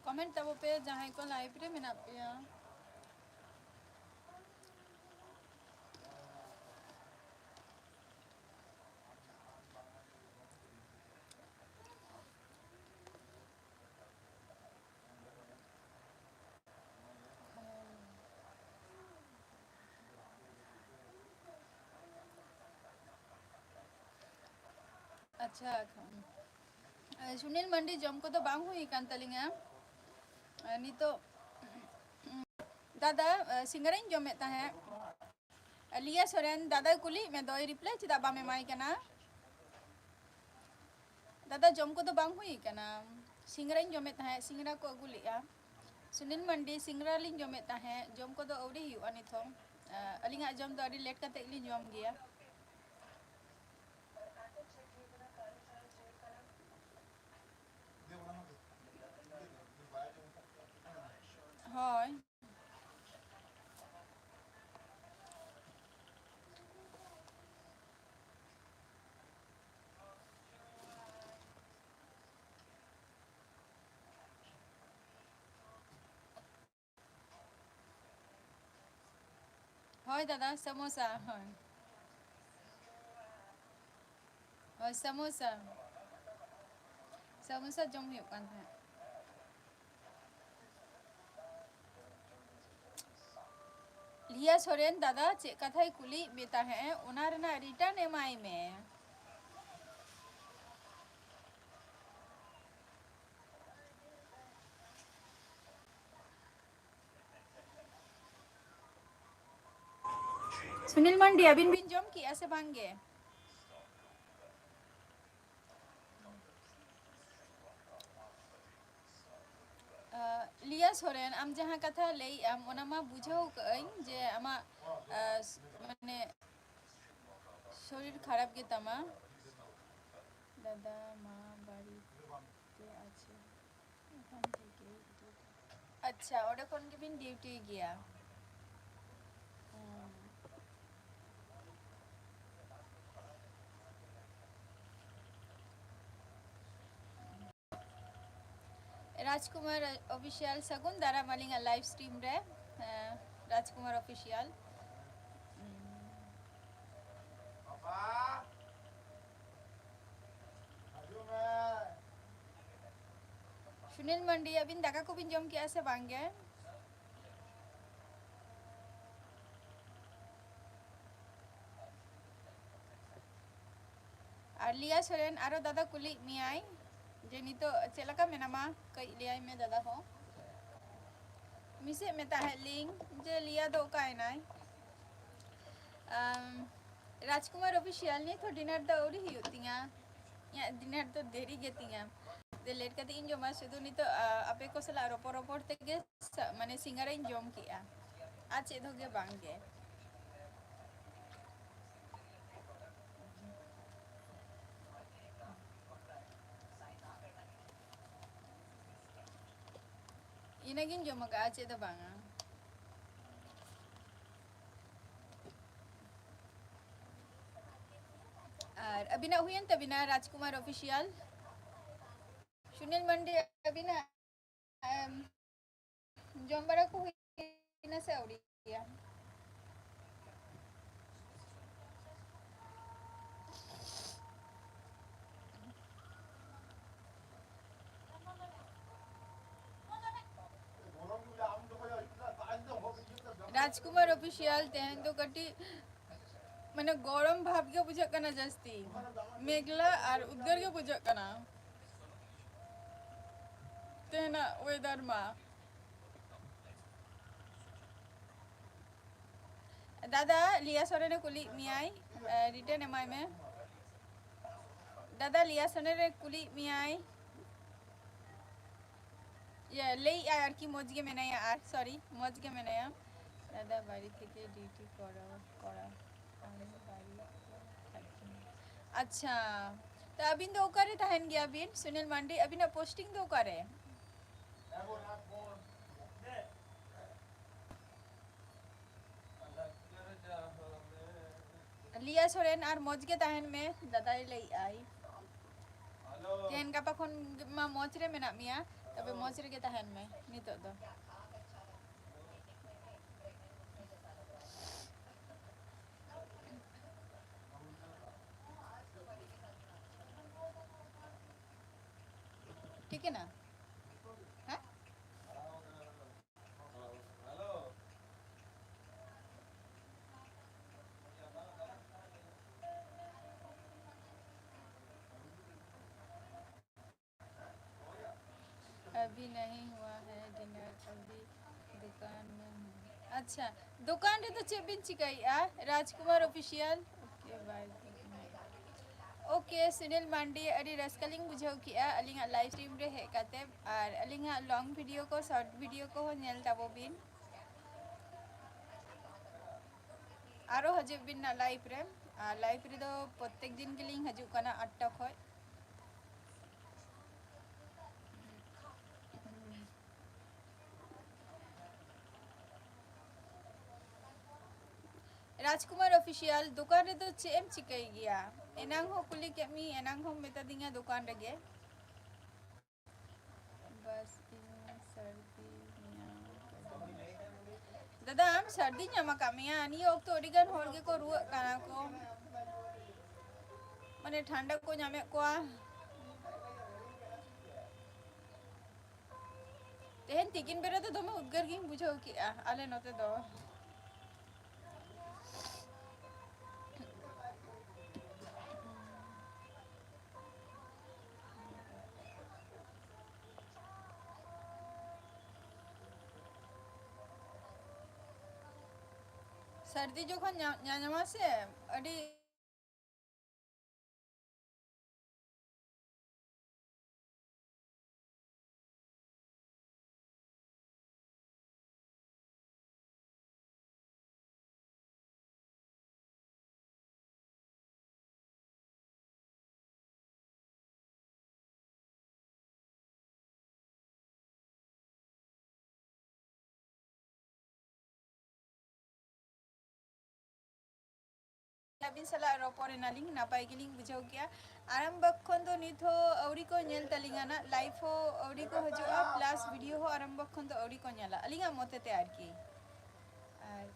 Comment ᱛᱟᱵᱚ ᱯᱮ ᱡᱟᱦᱟᱸᱭ ᱠᱚ live ᱨᱮ ᱢᱮᱱᱟᱜ ᱯᱮᱭᱟ᱾ ᱟᱪᱪᱷᱟ, ᱥᱩᱱᱤᱞ ᱢᱟᱱᱰᱤ, ᱡᱚᱢ ᱠᱚᱫᱚ ᱵᱟᱝ ᱦᱩᱭ ᱟᱠᱟᱱ ᱛᱟᱹᱞᱤᱧᱟ᱾ ᱱᱤᱛᱚᱜ ᱫᱟᱫᱟ, ᱥᱤᱸᱜᱟᱲᱟᱧ ᱡᱚᱢᱮᱫ ᱛᱟᱦᱮᱸᱫ᱾ ᱞᱤᱭᱟ ᱥᱚᱨᱮᱱ, ᱫᱟᱫᱟᱭ ᱠᱩᱞᱤᱭᱮᱫ ᱢᱮ ᱫᱚᱭ, reply ᱪᱮᱫᱟᱜ ᱵᱟᱢ ᱮᱢᱟᱭ ᱠᱟᱱᱟ? ᱫᱟᱫᱟ, ᱡᱚᱢ ᱠᱚᱫᱚ ᱵᱟᱝ ᱦᱩᱭ ᱟᱠᱟᱱᱟ᱾ ᱥᱤᱸᱜᱟᱲᱟᱧ ᱡᱚᱢᱮᱫ ᱛᱟᱦᱮᱸᱫ, ᱥᱤᱸᱜᱟᱲᱟ ᱠᱚ ᱟᱹᱜᱩ ᱞᱮᱫᱼᱟ᱾ ᱥᱩᱱᱤᱞ ᱢᱟᱱᱰᱤ, ᱥᱤᱸᱜᱟᱲᱟ ᱞᱤᱧ ᱡᱚᱢᱮᱫ ᱛᱟᱦᱮᱸᱫ, ᱡᱚᱢ ᱠᱚᱫᱚ ᱟᱹᱣᱨᱤ ᱦᱩᱭᱩᱜᱼᱟ ᱱᱤᱛ ᱦᱚᱸ᱾ ᱟᱹᱞᱤᱧᱟᱜ ᱡᱚᱢ ᱫᱚ ᱟᱹᱰᱤ late ᱠᱟᱛᱮᱫ ᱞᱤᱧ ᱡᱚᱢ ᱜᱮᱭᱟ᱾ ᱦᱳᱭ᱾ ᱦᱳᱭ ᱫᱟᱫᱟ, ᱥᱟᱢᱳᱥᱟ, ᱦᱳᱭ᱾ ᱦᱳᱭ, ᱥᱟᱢᱳᱥᱟ᱾ ᱥᱟᱢᱳᱥᱟ ᱡᱚᱢ ᱦᱩᱭᱩᱜ ᱠᱟᱱ ᱛᱟᱦᱮᱸᱫ᱾ ᱞᱤᱭᱟ ᱥᱚᱨᱮᱱ, ᱫᱟᱫᱟ ᱪᱮᱫ ᱠᱟᱛᱷᱟᱭ ᱠᱩᱞᱤᱭᱮᱫ ᱢᱮ ᱛᱟᱦᱮᱸᱫ, ᱚᱱᱟ ᱨᱮᱱᱟᱜ return ᱮᱢᱟᱭ ᱢᱮ᱾ ᱥᱩᱱᱤᱞ ᱢᱟᱱᱰᱤ, ᱟᱹᱵᱤᱱ ᱵᱤᱱ ᱡᱚᱢ ᱠᱮᱜᱼᱟ ᱥᱮ ᱵᱟᱝ ᱜᱮ? ᱟ, ᱞᱤᱭᱟ ᱥᱚᱨᱮᱱ, ᱟᱢ ᱡᱟᱦᱟᱸ ᱠᱟᱛᱷᱟ ᱞᱟᱹᱭᱮᱜ ᱟᱢ, ᱚᱱᱟ ᱢᱟ ᱵᱩᱡᱷᱟᱹᱣ ᱠᱟᱜ ᱟᱹᱧ ᱡᱮ ᱟᱢᱟᱜ, ᱟ, ᱥ-, ᱢᱟᱱᱮ, ᱥᱚᱨᱤᱨ ᱠᱷᱟᱨᱟᱯ ᱜᱮ ᱛᱟᱢᱟ᱾ ᱫᱟᱫᱟ ᱢᱟ ᱵᱟᱲᱤ ᱛᱮ ᱟᱪᱷᱮ᱾ ᱟᱪᱪᱷᱟ, ᱚᱸᱰᱮ ᱠᱷᱚᱱ ᱜᱮᱵᱤᱱ ᱰᱤᱭᱩᱴᱤ ᱜᱮᱭᱟ? ᱦᱩᱸ᱾ ᱨᱟᱡᱽᱠᱩᱢᱟᱨ ᱚᱯᱷᱤᱥᱤᱭᱟᱞ, ᱥᱟᱹᱜᱩᱱ ᱫᱟᱨᱟᱢ ᱟᱹᱞᱤᱧᱟᱜ ᱞᱟᱭᱤᱵᱷ ᱥᱴᱨᱤᱢ ᱨᱮ᱾ ᱦᱮᱸ, ᱨᱟᱡᱽᱠᱩᱢᱟᱨ ᱚᱯᱷᱤᱥᱤᱭᱟᱞ᱾ ᱥᱩᱱᱤᱞ ᱢᱟᱱᱰᱤ, ᱟᱹᱵᱤᱱ ᱫᱟᱠᱟ ᱠᱚᱵᱤᱱ ᱡᱚᱢ ᱠᱮᱜᱼᱟ ᱥᱮ ᱵᱟᱝ ᱜᱮ? ᱟᱨ ᱞᱤᱭᱟ ᱥᱚᱨᱮᱱ, ᱟᱨᱚ ᱫᱟᱫᱟ ᱠᱩᱞᱤᱭᱮᱫ ᱢᱮᱭᱟᱭ ᱡᱮ ᱱᱤᱛᱚᱜ ᱪᱮᱫ ᱞᱮᱠᱟ ᱢᱮᱱᱟᱢᱟ, ᱠᱟᱹᱡ ᱞᱟᱹᱭᱟᱭ ᱢᱮ ᱫᱟᱫᱟ ᱦᱚᱸ᱾ ᱢᱤᱥᱮᱫ ᱢᱮ ᱛᱟᱦᱮᱸᱫ ᱞᱤᱧ ᱡᱮ ᱞᱤᱭᱟ ᱫᱚ ᱚᱠᱟᱭᱮᱱᱟᱭ? ᱟᱢ, ᱨᱟᱡᱽᱠᱩᱢᱟᱨ ᱚᱯᱷᱤᱥᱤᱭᱟᱞ, ᱱᱤᱛ ᱦᱚᱸ ᱰᱤᱱᱟᱨ ᱫᱚ ᱟᱹᱣᱨᱤ ᱦᱩᱭᱩᱜ ᱛᱤᱧᱟ᱾ ᱤᱧᱟᱹᱜ ᱰᱤᱱᱟᱨ ᱫᱚ ᱫᱮᱨᱤ ᱜᱮ ᱛᱤᱧᱟ᱾ ᱫᱮ ᱞᱮᱴ ᱠᱟᱛᱮ ᱤᱧ ᱡᱚᱢᱟ, ᱥᱩᱫᱷᱩ ᱱᱤᱛᱚᱜ, ᱟ, ᱟᱯᱮ ᱠᱚ ᱥᱟᱞᱟᱜ ᱨᱚᱯᱚᱲ ᱨᱚᱯᱚᱲ ᱛᱮᱜᱮ ᱥᱟ-, ᱢᱟᱱᱮ ᱥᱤᱸᱜᱟᱲᱟᱧ ᱡᱚᱢ ᱠᱮᱜᱼᱟ, ᱟᱨ ᱪᱮᱫ ᱦᱚᱸ ᱜᱮ ᱵᱟᱝ ᱜᱮ᱾ ᱤᱱᱟᱹᱜᱤᱧ ᱡᱚᱢ ᱟᱠᱟᱫᱼᱟ, ᱪᱮᱫ ᱫᱚ ᱵᱟᱝᱟ᱾ ᱟᱨ ᱟᱹᱵᱤᱱᱟᱜ ᱦᱩᱭᱮᱱ ᱛᱟᱹᱵᱤᱱᱟ, ᱨᱟᱡᱽᱠᱩᱢᱟᱨ ᱚᱯᱷᱤᱥᱤᱭᱟᱞ? ᱥᱩᱱᱤᱞ ᱢᱟᱱᱰᱤ, ᱟᱹᱵᱤᱱᱟᱜ, ᱮᱢ, ᱡᱚᱢ ᱵᱟᱲᱟ ᱠᱚ ᱦᱩᱭᱱᱟ ᱥᱮ ᱟᱹᱣᱨᱤᱭᱟ? ᱨᱟᱡᱽᱠᱩᱢᱟᱨ ᱚᱯᱷᱤᱥᱤᱭᱟᱞ, ᱛᱮᱦᱮᱧ ᱫᱚ ᱠᱟᱹᱴᱤᱡ ᱢᱟᱱᱮ ᱜᱚᱨᱚᱢ ᱵᱷᱟᱵᱽ ᱜᱮ ᱵᱩᱡᱷᱟᱹᱜ ᱠᱟᱱᱟ ᱡᱟᱹᱥᱛᱤ, ᱢᱮᱜᱷᱞᱟ ᱟᱨ ᱩᱫᱽᱜᱟᱹᱨ ᱜᱮ ᱵᱩᱡᱷᱟᱹᱜ ᱠᱟᱱᱟ ᱛᱮᱦᱮᱧᱟᱜ ᱚᱭᱮᱫᱟᱨ ᱢᱟ᱾ ᱫᱟᱫᱟ, ᱞᱤᱭᱟ ᱥᱚᱨᱮᱱᱮ ᱠᱩᱞᱤᱭᱮᱫ ᱢᱮᱭᱟᱭ, ᱨᱤᱴᱟᱨᱱ ᱮᱢᱟᱭ ᱢᱮ᱾ ᱫᱟᱫᱟ, ᱞᱤᱭᱟ ᱥᱚᱨᱮᱱᱮ ᱠᱩᱞᱤᱭᱮᱫ ᱢᱮᱭᱟᱭ᱾ ᱤᱭᱟᱹ, ᱞᱟᱹᱭᱮᱫᱼᱟᱭ ᱟᱨᱠᱤ, ᱢᱚᱡᱽ ᱜᱮ ᱢᱮᱱᱟᱭᱟ, ᱟᱨ, sorry, ᱢᱚᱡᱽ ᱜᱮ ᱢᱮᱱᱟᱭᱟ᱾ ᱫᱟᱫᱟ, ᱵᱟᱲᱤ ᱛᱷᱮᱠᱮ ᱰᱤᱭᱩᱴᱤ ᱠᱚᱨᱟᱣ, ᱠᱚᱨᱟᱣ, ᱟᱢ ᱵᱟᱲᱤ ᱛᱷᱮᱠᱮ᱾ ᱟᱪᱪᱷᱟ, ᱛᱚ ᱟᱹᱵᱤᱱ ᱫᱚ ᱚᱠᱟᱨᱮ ᱛᱟᱦᱮᱱ ᱜᱮᱭᱟ ᱵᱤᱱ, ᱥᱩᱱᱤᱞ ᱢᱟᱱᱰᱤ? ᱟᱹᱵᱤᱱᱟᱜ posting ᱫᱚ ᱚᱠᱟᱨᱮ? ᱞᱤᱭᱟ ᱥᱚᱨᱮᱱ, ᱟᱨ ᱢᱚᱡᱽ ᱜᱮ ᱛᱟᱦᱮᱱ ᱢᱮ, ᱫᱟᱫᱟᱭ ᱞᱟᱹᱭᱮᱫᱼᱟᱭ᱾ ᱛᱮᱦᱮᱧ ᱜᱟᱯᱟ ᱠᱷᱚᱱ ᱢᱟ ᱢᱚᱡᱽ ᱨᱮ ᱢᱮᱱᱟᱜ ᱢᱮᱭᱟ, ᱛᱚᱵᱮ ᱢᱚᱡᱽ ᱨᱮᱜᱮ ᱛᱟᱦᱮᱱ ᱢᱮ ᱱᱤᱛᱚᱜ ᱫᱚ᱾ ᱴᱷᱤᱠ ᱮᱱᱟ? ᱦᱮᱸ? अभी नहीं हुआ है डिनर, अभी दुकान में हूँ। ᱟᱪᱪᱷᱟ, ᱫᱚᱠᱟᱱ ᱨᱮᱫᱚ ᱪᱮᱫ ᱵᱤᱱ ᱪᱤᱠᱟᱹᱭᱮᱫᱼᱟ? ᱨᱟᱡᱽᱠᱩᱢᱟᱨ ᱚᱯᱷᱤᱥᱤᱭᱟᱞ᱾ ᱳᱠᱮ, ᱵᱟᱭ᱾ ᱳᱠᱮ, ᱥᱩᱱᱤᱞ ᱢᱟᱱᱰᱤ, ᱟᱹᱰᱤ ᱨᱟᱹᱥᱠᱟᱹ ᱞᱤᱧ ᱵᱩᱡᱷᱟᱹᱣ ᱠᱮᱫᱼᱟ ᱟᱹᱞᱤᱧᱟᱜ live stream ᱨᱮ ᱦᱮᱡ ᱠᱟᱛᱮ, ᱟᱨ ᱟᱹᱞᱤᱧᱟᱜ long video ᱠᱚ, short video ᱠᱚᱦᱚᱸ ᱧᱮᱞ ᱛᱟᱵᱚ ᱵᱤᱱ᱾ ᱟᱨᱚ ᱦᱤᱡᱩᱜ ᱵᱤᱱ ᱱᱟᱜ live ᱨᱮ, ᱟᱨ live ᱨᱮᱫᱚ ᱯᱨᱚᱛᱮᱠ ᱫᱤᱱ ᱜᱮᱞᱤᱧ ᱦᱤᱡᱩᱜ ᱠᱟᱱᱟ ᱟᱴ ᱴᱟ ᱠᱷᱚᱡ᱾ ᱨᱟᱡᱽᱠᱩᱢᱟᱨ ᱚᱯᱷᱤᱥᱤᱭᱟᱞ, ᱫᱚᱠᱟᱱ ᱨᱮᱫᱚ ᱪᱮᱫ ᱮᱢ ᱪᱤᱠᱟᱹᱭ ᱜᱮᱭᱟ? ᱮᱱᱟᱝ ᱦᱚᱸ ᱠᱩᱞᱤ ᱠᱮᱫ ᱢᱤᱭᱟᱹᱧ, ᱮᱱᱟᱝ ᱦᱚᱸᱢ ᱢᱮᱛᱟ ᱫᱤᱧᱟ ᱫᱚᱠᱟᱱ ᱨᱮᱜᱮ᱾ ᱵᱟᱥ ᱤᱧ ᱥᱟᱹᱨᱫᱤ ᱧᱟᱢ ᱠᱮᱫᱟ᱾ ᱫᱟᱫᱟ, ᱟᱢ ᱥᱟᱹᱨᱫᱤ ᱧᱟᱢ ᱟᱠᱟᱫ ᱢᱮᱭᱟ? ᱱᱤᱭᱟᱹ ᱚᱠᱛᱚ ᱟᱹᱰᱤ ᱜᱟᱱ ᱦᱚᱲ ᱜᱮᱠᱚ ᱨᱩᱣᱟᱹᱜ ᱠᱟᱱᱟ ᱠᱚ, ᱢᱟᱱᱮ ᱴᱷᱟᱱᱰᱟ ᱠᱚ ᱧᱟᱢᱮᱫ ᱠᱚᱣᱟ᱾ ᱛᱮᱦᱮᱧ ᱛᱤᱠᱤᱱ ᱵᱮᱲᱟ ᱫᱚ ᱫᱚᱢᱮ ᱩᱫᱽᱜᱟᱹᱨ ᱜᱤᱧ ᱵᱩᱡᱷᱟᱹᱣ ᱠᱮᱜᱼᱟ ᱟᱞᱮ ᱱᱚᱛᱮ ᱫᱚ᱾ ᱥᱟᱹᱨᱫᱤ ᱡᱚᱠᱷᱚᱱ ᱧᱟ-, ᱧᱟᱧᱟᱢᱟ ᱥᱮ, ᱟᱹᱰᱤ ᱟᱹᱵᱤᱱ ᱥᱟᱞᱟᱜ ᱨᱚᱯᱚᱲ ᱮᱱᱟᱞᱤᱧ, ᱱᱟᱯᱟᱭ ᱜᱮᱞᱤᱧ ᱵᱩᱡᱷᱟᱹᱣ ᱠᱮᱜᱼᱟ᱾ ᱟᱨᱟᱢᱵᱚᱠ ᱠᱷᱚᱱ ᱫᱚ ᱱᱤᱛ ᱦᱚᱸ ᱟᱹᱣᱨᱤ ᱠᱚ ᱧᱮᱞ ᱛᱟᱹᱞᱤᱧᱟ ᱱᱟᱜ, live ᱦᱚᱸ ᱟᱹᱣᱨᱤ ᱠᱚ ᱦᱤᱡᱩᱜᱼᱟ, plus video ᱦᱚᱸ ᱟᱨᱟᱢᱵᱚᱠ ᱠᱷᱚᱱ ᱫᱚ ᱟᱹᱣᱨᱤ ᱠᱚ ᱧᱮᱞᱟ, ᱟᱹᱞᱤᱧᱟᱜ ᱢᱚᱛᱮ ᱛᱮ ᱟᱨᱠᱤ᱾ ᱟᱨ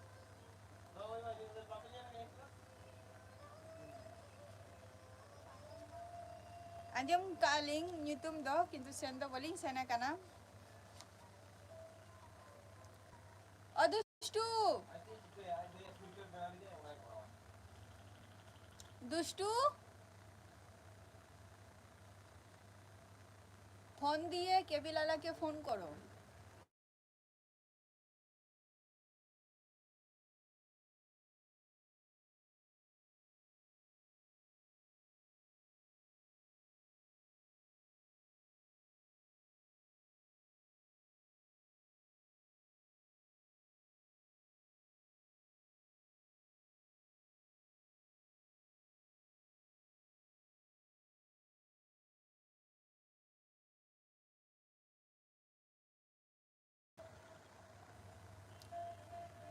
ᱟᱸᱡᱚᱢ ᱠᱟᱜᱼᱟ ᱞᱤᱧ ᱧᱩᱛᱩᱢ ᱫᱚ, ᱠᱤᱱᱛᱩ ᱥᱮᱱ ᱫᱚ ᱵᱟᱹᱞᱤᱧ ᱥᱮᱱ ᱟᱠᱟᱱᱟ᱾ ᱚ ᱫᱩᱥᱴᱩ! দুষ্টু, ফোন দিয়ে কেবিলালাকে ফোন করো।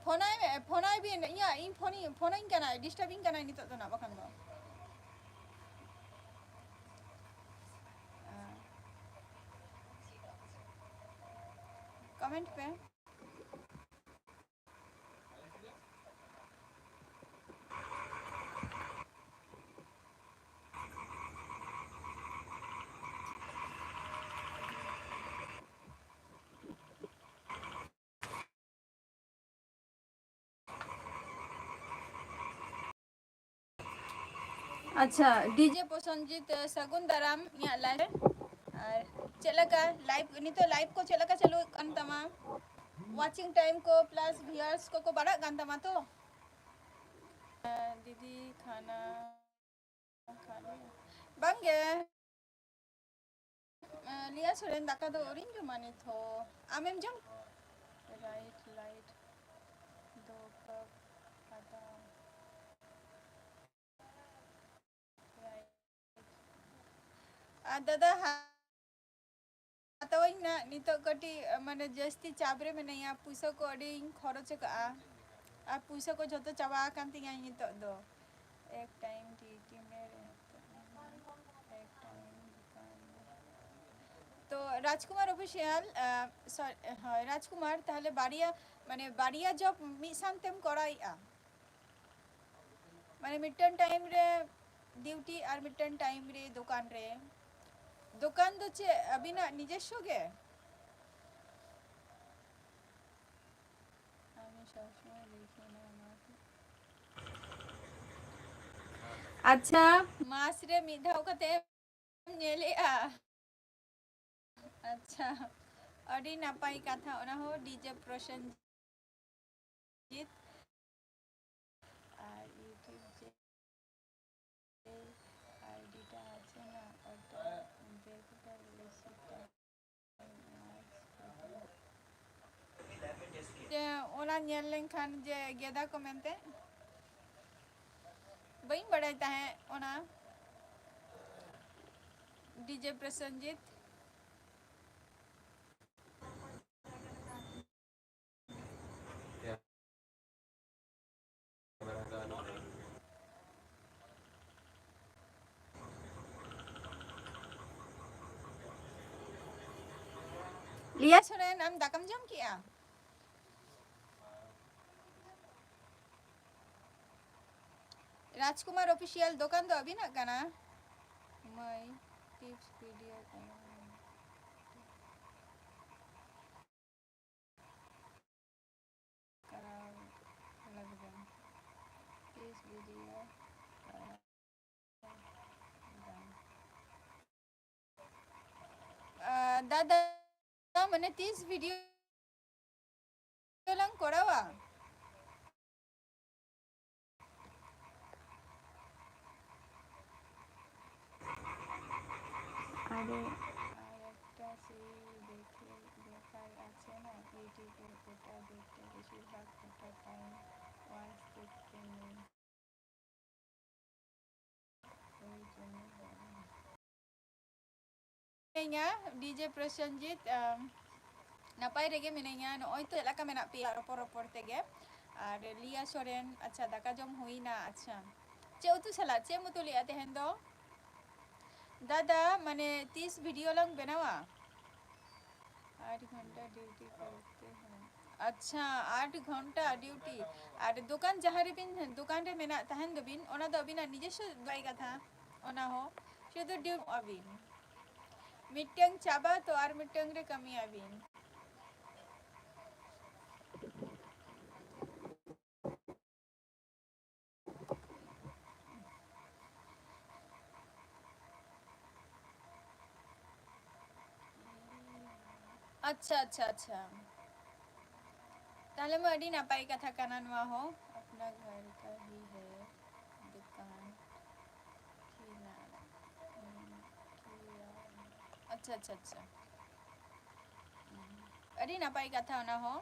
ᱯᱷᱳᱱᱟᱭ ᱢᱮ, ᱯᱷᱳᱱᱟᱭ ᱵᱤᱱ᱾ ᱤᱧᱟᱹᱜ, ᱤᱧ ᱯᱷᱳᱱᱤᱧ, ᱯᱷᱳᱱᱟᱹᱧ ᱠᱟᱱᱟᱭ, ᱰᱤᱥᱴᱟᱵᱤᱧ ᱠᱟᱱᱟᱭ ᱱᱤᱛᱚᱜ ᱫᱚ ᱱᱟᱜ, ᱵᱟᱠᱷᱟᱱ ᱫᱚ᱾ ᱠᱚᱢᱮᱱᱴ ᱯᱮ᱾ ᱟᱪᱪᱷᱟ, ᱰᱤᱡᱮ ᱯᱨᱚᱥᱚᱱᱡᱤᱛ, ᱥᱟᱹᱜᱩᱱ ᱫᱟᱨᱟᱢ ᱤᱧᱟᱹᱜ live ᱨᱮ᱾ ᱟᱨ ᱪᱮᱫ ᱞᱮᱠᱟ live, ᱱᱤᱛᱚᱜ live ᱠᱚ ᱪᱮᱫ ᱞᱮᱠᱟ ᱪᱟᱹᱞᱩᱜ ᱠᱟᱱ ᱛᱟᱢᱟ? Watching time ᱠᱚ plus viewers ᱠᱚᱠᱚ ᱵᱟᱲᱦᱟᱜ ᱠᱟᱱ ᱛᱟᱢᱟ ᱛᱚ? ᱫᱤᱫᱤ ᱠᱷᱟᱱᱟ ᱠᱷᱟᱱᱟ ᱵᱟᱝᱜᱮ᱾ ᱞᱤᱭᱟ ᱥᱚᱨᱮᱱ, ᱫᱟᱠᱟ ᱫᱚ ᱟᱹᱣᱨᱤᱧ ᱡᱚᱢᱟ ᱱᱤᱛ ᱦᱚᱸ᱾ ᱟᱢᱮᱢ ᱡᱚᱢ? ᱨᱟᱭᱤᱴ ᱞᱟᱭᱤᱴ ᱫᱚ ᱠᱟᱯ ᱟᱫᱟ᱾ ᱟᱨ ᱫᱟᱫᱟ, ᱦᱟᱛᱟᱣᱟᱹᱧ ᱱᱟᱜ, ᱱᱤᱛᱚᱜ ᱠᱟᱹᱴᱤᱡ, ᱢᱟᱱᱮ, ᱡᱟᱹᱥᱛᱤ ᱪᱟᱯ ᱨᱮ ᱢᱮᱱᱟᱹᱧᱟ, ᱯᱩᱭᱥᱟᱹ ᱠᱚ ᱟᱹᱰᱤᱧ ᱠᱷᱚᱨᱚᱪ ᱟᱠᱟᱜᱼᱟ᱾ ᱟᱨ ᱯᱩᱭᱥᱟᱹ ᱠᱚ ᱡᱷᱚᱛᱚ ᱪᱟᱵᱟ ᱟᱠᱟᱱ ᱛᱤᱧᱟᱹ ᱱᱤᱛᱚᱜ ᱫᱚ᱾ ᱮᱠ ᱴᱟᱭᱤᱢ ᱴᱤ ᱴᱤ ᱢᱮ ᱨᱮ, ᱮᱠ ᱴᱟᱭᱤᱢ ᱫᱩᱠᱟᱱ ᱢᱮ᱾ ᱛᱚ, ᱨᱟᱡᱽᱠᱩᱢᱟᱨ ᱚᱯᱷᱤᱥᱤᱭᱟᱞ, ᱟᱸ, ᱥᱚᱨ-, ᱦᱳᱭ, ᱨᱟᱡᱽᱠᱩᱢᱟᱨ, ᱛᱟᱦᱞᱮ ᱵᱟᱨᱭᱟ, ᱢᱟᱱᱮ, ᱵᱟᱨᱭᱟ ᱡᱚᱵ ᱢᱤᱫ ᱥᱟᱶᱛᱮᱢ ᱠᱚᱨᱟᱣᱮᱫᱼᱟ? ᱢᱟᱱᱮ, ᱢᱤᱫᱴᱮᱱ ᱴᱟᱭᱤᱢ ᱨᱮ ᱰᱤᱭᱩᱴᱤ ᱟᱨ ᱢᱤᱫᱴᱮᱱ ᱴᱟᱭᱤᱢ ᱨᱮ ᱫᱚᱠᱟᱱ ᱨᱮ? ᱫᱚᱠᱟᱱ ᱫᱚ ᱪᱮᱫ ᱟᱹᱵᱤᱱᱟᱜ ᱱᱤᱡᱮᱥᱥᱚ ᱜᱮ? ᱟᱹᱵᱤᱱ ᱥᱚᱵ ᱥᱚᱢᱚᱭ ᱞᱟᱹᱭ ᱥᱟᱱᱟ ᱚᱱᱟ ᱠᱚ᱾ ᱟᱪᱪᱷᱟ, ᱢᱟᱥ ᱨᱮ ᱢᱤᱫ ᱫᱷᱟᱣ ᱠᱟᱛᱮ ᱧᱮᱞᱮᱜᱼᱟ᱾ ᱟᱪᱪᱷᱟ, ᱟᱹᱰᱤ ᱱᱟᱯᱟᱭ ᱠᱟᱛᱷᱟ, ᱚᱱᱟ ᱦᱚᱸ ᱰᱤᱡᱮ ᱯᱨᱚᱥᱮᱱᱡᱤᱛ᱾ ᱟᱨ YouTube ᱡᱮ ᱟᱭᱰᱤ ᱴᱟ ᱟᱪᱷᱮ ᱱᱟ, ᱚᱴᱳ ᱵᱮᱠ ᱫᱟ ᱞᱤᱥᱤ ᱴᱟ᱾ ᱡᱮ ᱚᱱᱟ ᱧᱮᱞ ᱞᱮᱱᱠᱷᱟᱱ ᱡᱮ ᱜᱮᱫᱟ ᱠᱚ ᱢᱮᱱᱛᱮ, ᱵᱟᱹᱧ ᱵᱟᱲᱟᱭ ᱛᱟᱦᱮᱸᱫ ᱚᱱᱟ ᱰᱤᱡᱮ ᱯᱨᱚᱥᱮᱱᱡᱤᱛ᱾ ᱞᱤᱭᱟ ᱥᱚᱨᱮᱱ, ᱟᱢ ᱫᱟᱠᱟᱢ ᱡᱚᱢ ᱠᱮᱜᱼᱟ? ᱨᱟᱡᱽᱠᱩᱢᱟᱨ ᱚᱯᱷᱤᱥᱤᱭᱟᱞ ᱫᱚᱠᱟᱱ ᱫᱚ ᱟᱹᱵᱤᱱᱟᱜ ᱠᱟᱱᱟ? ᱢᱟᱹᱭ, ᱴᱤᱯᱥ ᱵᱷᱤᱰᱤᱭᱳ ᱠᱟᱱᱟ᱾ ᱠᱚᱨᱟᱣ ᱞᱟᱹᱜᱤᱫ ᱛᱤᱥ ᱵᱷᱤᱰᱤᱭᱳ ᱠᱚᱨᱟᱣ ᱞᱟᱹᱜᱤᱫ᱾ ᱟ, ᱫᱟᱫᱟ, ᱢᱟᱱᱮ ᱛᱤᱥ ᱵᱷᱤᱰᱤᱭᱳ ᱞᱟᱝ ᱠᱚᱨᱟᱣᱟ? আর একটা সেই দেখে, দেখার আছে না, ইউটিউবে ওটা দেখতে বেশিরভাগ ওটা টাইম ওয়াচ দেখতে নেই। ᱢᱤᱱᱟᱹᱧᱟ, ᱰᱤᱡᱮ ᱯᱨᱚᱥᱮᱱᱡᱤᱛ, ᱟᱢ, ᱱᱟᱯᱟᱭ ᱨᱮᱜᱮ ᱢᱤᱱᱟᱹᱧᱟ᱾ ᱱᱚᱜᱼᱚᱭ ᱛᱚ ᱪᱮᱫ ᱞᱮᱠᱟ ᱢᱮᱱᱟᱜ ᱯᱮᱭᱟ ᱨᱚᱯᱚᱲ ᱨᱚᱯᱚᱲ ᱛᱮᱜᱮ? ᱟᱨ ᱞᱤᱭᱟ ᱥᱚᱨᱮᱱ, ᱟᱪᱪᱷᱟ, ᱫᱟᱠᱟ ᱡᱚᱢ ᱦᱩᱭᱱᱟ? ᱟᱪᱪᱷᱟ, ᱪᱮᱫ ᱩᱛᱩ ᱥᱟᱞᱟᱜ, ᱪᱮᱫ ᱮᱢ ᱩᱛᱩ ᱞᱮᱫᱼᱟ ᱛᱮᱦᱮᱧ ᱫᱚ? ᱫᱟᱫᱟ, ᱢᱟᱱᱮ, ᱛᱤᱥ ᱵᱷᱤᱰᱤᱭᱳ ᱞᱟᱝ ᱵᱮᱱᱟᱣᱟ? ᱟᱴ ᱜᱷᱚᱱᱴᱟ ᱰᱤᱭᱩᱴᱤ ᱠᱚᱨᱛᱮ ᱦᱟᱭ᱾ ᱟᱪᱪᱷᱟ, ᱟᱴ ᱜᱷᱚᱱᱴᱟ ᱰᱤᱭᱩᱴᱤ᱾ ᱟᱨ ᱫᱚᱠᱟᱱ ᱡᱟᱦᱟᱸ ᱨᱮᱵᱤᱱ, ᱫᱚᱠᱟᱱ ᱨᱮ ᱢᱮᱱᱟᱜ ᱛᱟᱦᱮᱱ ᱫᱚᱵᱤᱱ, ᱚᱱᱟ ᱫᱚ ᱟᱹᱵᱤᱱᱟᱜ ᱱᱤᱡᱚᱥᱥᱚ ᱵᱟᱭ ᱠᱟᱛᱷᱟ, ᱚᱱᱟ ᱦᱚᱸ ᱥᱩᱫᱷᱩ ᱰᱤᱭᱩᱴᱤ ᱟᱹᱵᱤᱱ᱾ ᱢᱤᱫᱴᱟᱝ ᱪᱟᱵᱟ ᱛᱚ ᱟᱨ ᱢᱤᱫᱴᱟᱝ ᱨᱮ ᱠᱟᱹᱢᱤᱭᱟᱵᱤᱱ᱾ ᱟᱪᱪᱷᱟ, ᱟᱪᱪᱷᱟ, ᱟᱪᱪᱷᱟ᱾ ᱛᱟᱦᱞᱮ ᱢᱟ ᱟᱹᱰᱤ ᱱᱟᱯᱟᱭ ᱠᱟᱛᱷᱟ ᱠᱟᱱᱟ ᱱᱚᱣᱟ ᱦᱚᱸ᱾ अपना घर का ही है दुकान। ᱟᱪᱪᱷᱟ, ᱟᱪᱪᱷᱟ, ᱟᱪᱪᱷᱟ᱾ ᱟᱹᱰᱤ ᱱᱟᱯᱟᱭ ᱠᱟᱛᱷᱟ ᱚᱱᱟ ᱦᱚᱸ᱾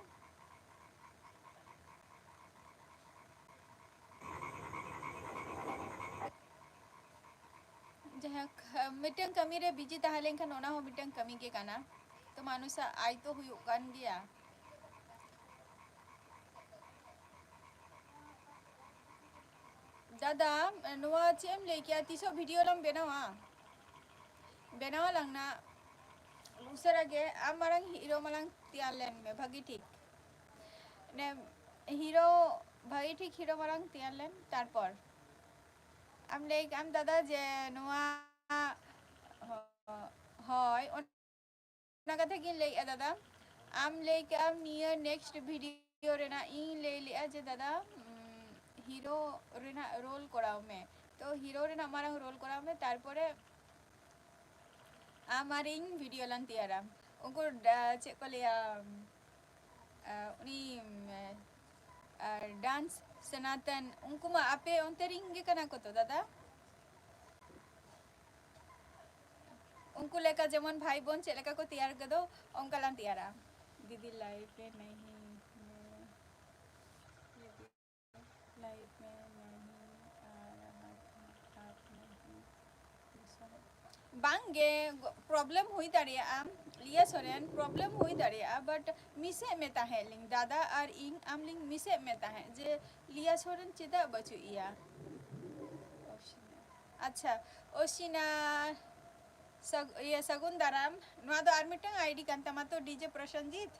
ᱡᱟᱭᱦᱳᱠ, ᱢᱤᱫᱴᱟᱝ ᱠᱟᱹᱢᱤ ᱨᱮ ᱵᱤᱡᱤ ᱛᱟᱦᱮᱸ ᱞᱮᱱᱠᱷᱟᱱ ᱚᱱᱟ ᱦᱚᱸ ᱢᱤᱫᱴᱟᱝ ᱠᱟᱹᱢᱤ ᱜᱮ ᱠᱟᱱᱟ᱾ ᱛᱚ ᱢᱟᱱᱩᱥᱟᱜ ᱟᱭ ᱛᱚ ᱦᱩᱭᱩᱜ ᱠᱟᱱ ᱜᱮᱭᱟ᱾ ᱫᱟᱫᱟ, ᱱᱚᱣᱟ ᱪᱮᱫ ᱮᱢ ᱞᱟᱹᱭ ᱠᱮᱜᱼᱟ? ᱛᱤᱥᱚᱜ ᱵᱷᱤᱰᱤᱭᱳ ᱞᱟᱝ ᱵᱮᱱᱟᱣᱟ? ᱵᱮᱱᱟᱣ ᱟᱞᱟᱝ ᱱᱟ ᱩᱥᱟᱹᱨᱟ ᱜᱮ᱾ ᱟᱢ ᱢᱟᱲᱟᱝ ᱦᱤᱨᱳ ᱢᱟᱲᱟᱝ ᱛᱮᱭᱟᱨ ᱞᱮᱱ ᱢᱮ ᱵᱷᱟᱹᱜᱤ ᱴᱷᱤᱠ᱾ ᱢᱟᱱᱮ ᱦᱤᱨᱳ, ᱵᱷᱟᱹᱜᱤ ᱴᱷᱤᱠ ᱦᱤᱨᱳ ᱢᱟᱲᱟᱝ ᱛᱮᱭᱟᱨ ᱞᱮᱢ, ᱛᱟᱨᱯᱚᱨ ᱟᱢ ᱞᱟᱹᱭ ᱠᱮᱜ ᱟᱢ ᱫᱟᱫᱟ ᱡᱮ ᱱᱚᱣᱟ, ᱦᱳᱭ, ᱚᱱᱟ ᱠᱟᱛᱷᱟ ᱜᱤᱧ ᱞᱟᱹᱭᱮᱜᱼᱟ ᱫᱟᱫᱟ᱾ ᱟᱢ ᱞᱟᱹᱭ ᱠᱮᱜ ᱟᱢ ᱱᱤᱭᱟᱹ ᱱᱮᱠᱥᱴ ᱵᱷᱤᱰᱤᱭᱳ ᱨᱮᱱᱟᱜ, ᱤᱧ ᱞᱟᱹᱭ ᱞᱮᱜᱼᱟ ᱡᱮ ᱫᱟᱫᱟ, ᱩᱢ, ᱦᱤᱨᱳ ᱨᱮᱱᱟᱜ ᱨᱳᱞ ᱠᱚᱨᱟᱣ ᱢᱮ᱾ ᱛᱚ ᱦᱤᱨᱳ ᱨᱮᱱᱟᱜ ᱢᱟᱲᱟᱝ ᱨᱳᱞ ᱠᱚᱨᱟᱣ ᱢᱮ, ᱛᱟᱨᱯᱚᱨᱮ ᱟᱢ ᱟᱨ ᱤᱧ ᱵᱷᱤᱰᱤᱭᱳ ᱞᱟᱝ ᱛᱮᱭᱟᱨᱟ᱾ ᱩᱱᱠᱩ ᱰᱟ-, ᱪᱮᱫ ᱠᱚ ᱞᱟᱹᱭᱟ, ᱟ, ᱩᱱᱤ, ᱟ, ᱰᱟᱱᱥ ᱥᱚᱱᱟᱛᱚᱱ, ᱩᱱᱠᱩ ᱢᱟ ᱟᱯᱮ ᱚᱱᱛᱮ ᱨᱤᱱ ᱜᱮ ᱠᱟᱱᱟ ᱠᱚ ᱛᱚ, ᱫᱟᱫᱟ? ᱩᱱ-, ᱩᱱᱠᱩ ᱞᱮᱠᱟ ᱡᱮᱢᱚᱱ ᱵᱷᱟᱭ ᱵᱳᱱ ᱪᱮᱫ ᱞᱮᱠᱟ ᱠᱚ ᱛᱮᱭᱟᱨ ᱠᱮᱫᱚ, ᱚᱱᱠᱟ ᱞᱟᱝ ᱛᱮᱭᱟᱨᱟ᱾ ᱫᱤᱫᱤ ᱞᱟᱭᱤᱯᱷ ᱨᱮ ᱱᱟᱦᱤ ᱦᱮᱸ, ᱫᱤᱫᱤ ᱞᱟᱭᱤᱯᱷ ᱨᱮ ᱱᱟᱦᱤ ᱟᱨ ᱦᱟᱛ ᱦᱟᱛ ᱱᱟᱦᱤ ᱵᱟᱝ ᱜᱮ, problem ᱦᱩᱭ ᱫᱟᱲᱮᱭᱟᱜᱼᱟ, ᱞᱤᱭᱟ ᱥᱚᱨᱮᱱ, problem ᱦᱩᱭ ᱫᱟᱲᱮᱭᱟᱜᱼᱟ, but ᱢᱤᱥᱮᱜ ᱢᱮ ᱛᱟᱦᱮᱸᱫ ᱞᱤᱧ, ᱫᱟᱫᱟ ᱟᱨ ᱤᱧ ᱟᱢ ᱞᱤᱧ ᱢᱤᱥᱮᱜ ᱢᱮ ᱛᱟᱦᱮᱸᱫ ᱡᱮ ᱞᱤᱭᱟ ᱥᱚᱨᱮᱱ ᱪᱮᱫᱟᱜ ᱵᱟᱹᱪᱩᱜ ᱮᱭᱟ? ᱟᱪᱪᱷᱟ, ᱚᱥᱤᱱᱟ, ᱥᱟᱜ-, ᱤᱭᱟᱹ, ᱥᱟᱹᱜᱩᱱ ᱫᱟᱨᱟᱢ᱾ ᱱᱚᱣᱟ ᱫᱚ ᱟᱨ ᱢᱤᱫᱴᱟᱝ ᱟᱭᱰᱤ ᱠᱟᱱ ᱛᱟᱢᱟ ᱛᱚ, ᱰᱤᱡᱮ ᱯᱨᱚᱥᱮᱱᱡᱤᱛ?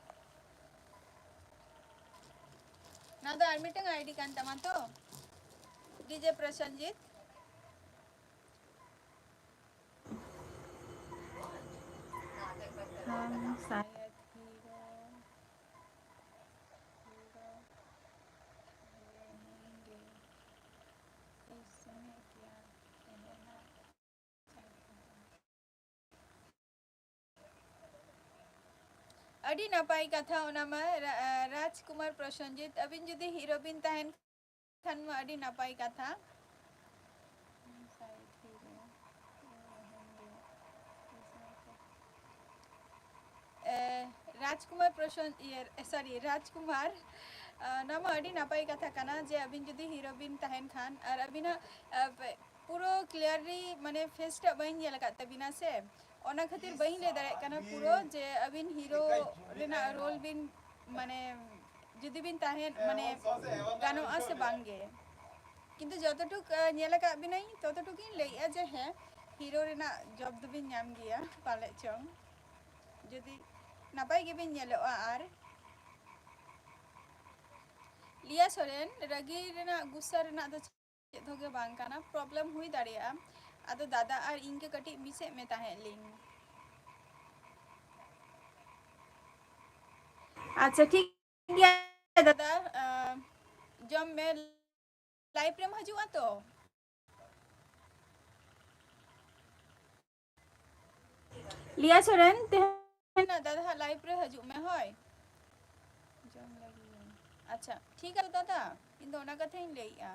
ᱱᱚᱣᱟ ᱫᱚ ᱟᱨ ᱢᱤᱫᱴᱟᱝ ᱟᱭᱰᱤ ᱠᱟᱱ ᱛᱟᱢᱟ ᱛᱚ, ᱰᱤᱡᱮ ᱯᱨᱚᱥᱮᱱᱡᱤᱛ? ᱦᱮᱸ, ᱥᱟᱭ- ᱟᱹᱰᱤ ᱱᱟᱯᱟᱭ ᱠᱟᱛᱷᱟ ᱚᱱᱟ ᱢᱟ, ᱨᱟ-, ᱨᱟᱡᱽᱠᱩᱢᱟᱨ ᱯᱨᱚᱥᱚᱱᱡᱤᱛ, ᱟᱹᱵᱤᱱ ᱡᱩᱫᱤ ᱦᱤᱨᱳ ᱵᱤᱱ ᱛᱟᱦᱮᱱ ᱠᱷᱟᱱ ᱢᱟ ᱟᱹᱰᱤ ᱱᱟᱯᱟᱭ ᱠᱟᱛᱷᱟ᱾ ᱮ, ᱨᱟᱡᱽᱠᱩᱢᱟᱨ ᱯᱨᱚᱥᱚᱱ-, ᱤᱭᱟᱹ, sorry, ᱨᱟᱡᱽᱠᱩᱢᱟᱨ, ᱟ, ᱱᱚᱣᱟ ᱢᱟ ᱟᱹᱰᱤ ᱱᱟᱯᱟᱭ ᱠᱟᱛᱷᱟ ᱠᱟᱱᱟ ᱡᱮ ᱟᱹᱵᱤᱱ ᱡᱩᱫᱤ ᱦᱤᱨᱳ ᱵᱤᱱ ᱛᱟᱦᱮᱱ ᱠᱷᱟᱱ ᱟᱨ ᱟᱹᱵᱤᱱᱟᱜ, ᱟ, ᱯᱩᱨᱟᱹ clearly ᱢᱟᱱᱮ face ᱴᱟᱜ ᱵᱟᱹᱧ ᱧᱮᱞ ᱟᱠᱟᱫ ᱛᱟᱹᱵᱤᱱᱟ ᱥᱮ, ᱚᱱᱟ ᱠᱷᱟᱹᱛᱤᱨ ᱵᱟᱹᱧ ᱞᱟᱹᱭ ᱫᱟᱲᱮᱭᱟᱜ ᱠᱟᱱᱟ ᱯᱩᱨᱟᱹ ᱡᱮ ᱟᱹᱵᱤᱱ ᱦᱤᱨᱳ ᱨᱮᱱᱟᱜ ᱨᱳᱞ ᱵᱤᱱ ᱢᱟᱱᱮ ᱡᱩᱫᱤ ᱵᱤᱱ ᱛᱟᱦᱮᱱ ᱢᱟᱱᱮ ᱜᱟᱱᱚᱜᱼᱟ ᱥᱮ ᱵᱟᱝ ᱜᱮ, ᱠᱤᱱᱛᱩ ᱡᱚᱛᱚᱴᱩᱠ, ᱟ, ᱧᱮᱞ ᱟᱠᱟᱫ ᱵᱤᱱᱟᱹᱧ ᱛᱚᱛᱚᱴᱩᱠ ᱤᱧ ᱞᱟᱹᱭᱮᱜᱼᱟ ᱡᱮ ᱦᱮᱸ, ᱦᱤᱨᱳ ᱨᱮᱱᱟᱜ job ᱫᱚᱵᱤᱱ ᱧᱟᱢ ᱜᱮᱭᱟ ᱯᱟᱞᱮᱫ ᱪᱚᱝ, ᱡᱩᱫᱤ ᱱᱟᱯᱟᱭ ᱜᱮᱵᱤᱱ ᱧᱮᱞᱚᱜᱼᱟ᱾ ᱟᱨ ᱞᱤᱭᱟ ᱥᱚᱨᱮᱱ, ᱨᱟᱹᱜᱤ ᱨᱮᱱᱟᱜ, ᱜᱩᱥᱥᱟ ᱨᱮᱱᱟᱜ ᱫᱚ ᱪᱮᱫ ᱦᱚᱸ ᱜᱮ ᱵᱟᱝ ᱠᱟᱱᱟ, problem ᱦᱩᱭ ᱫᱟᱲᱮᱭᱟᱜᱼᱟ᱾ ᱟᱫᱚ ᱫᱟᱫᱟ ᱟᱨ ᱤᱧ ᱜᱮ ᱠᱟᱹᱴᱤᱡ ᱢᱤᱥᱮᱫ ᱢᱮ ᱛᱟᱦᱮᱸᱫ ᱞᱤᱧ᱾ ᱟᱪᱪᱷᱟ, ᱴᱷᱤᱠ ᱜᱮᱭᱟ ᱫᱟᱫᱟ, ᱟᱸ, ᱡᱚᱢ ᱢᱮ᱾ Live ᱨᱮᱢ ᱦᱤᱡᱩᱜᱼᱟ ᱛᱚ? ᱞᱤᱭᱟ ᱥᱚᱨᱮᱱ, ᱛᱮᱦᱮᱧ ᱫᱟᱫᱟ ᱦᱟᱸᱜ live ᱨᱮ ᱦᱤᱡᱩᱜ ᱢᱮ, ᱦᱳᱭ᱾ ᱡᱚᱢ ᱞᱟᱹᱜᱤᱫ᱾ ᱟᱪᱪᱷᱟ, ᱴᱷᱤᱠ ᱜᱮᱭᱟ ᱫᱟᱫᱟ, ᱤᱧ ᱫᱚ ᱚᱱᱟ ᱠᱟᱛᱷᱟᱧ ᱞᱟᱹᱭᱮᱜᱼᱟ᱾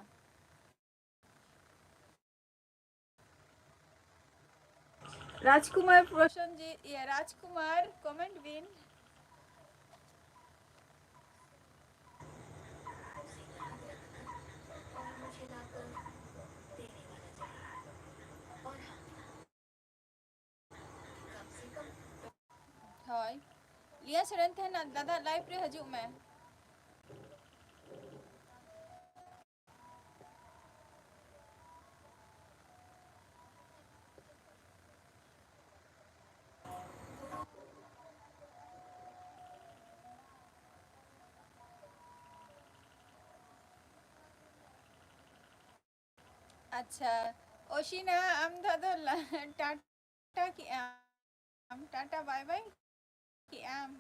ᱨᱟᱡᱽᱠᱩᱢᱟᱨ ᱯᱨᱚᱥᱚᱱᱡᱤᱛ, ᱤᱭᱟᱹ, ᱨᱟᱡᱽᱠᱩᱢᱟᱨ, comment ᱵᱤᱱ᱾ ᱦᱳᱭ, ᱞᱤᱭᱟ ᱥᱚᱨᱮᱱ ᱛᱟᱦᱮᱱᱟ, ᱫᱟᱫᱟ live ᱨᱮ ᱦᱤᱡᱩᱜ ᱢᱮ᱾ ᱟᱪᱪᱷᱟ, ᱚᱥᱤᱱᱟ, ᱟᱢ ᱫᱚ ᱟᱫᱚ ᱞᱟ-, ᱴᱟᱴᱟ ᱠᱮᱜ ᱟᱢ, ᱴᱟᱴᱟ bye bye ᱠᱮᱜ ᱟᱢ᱾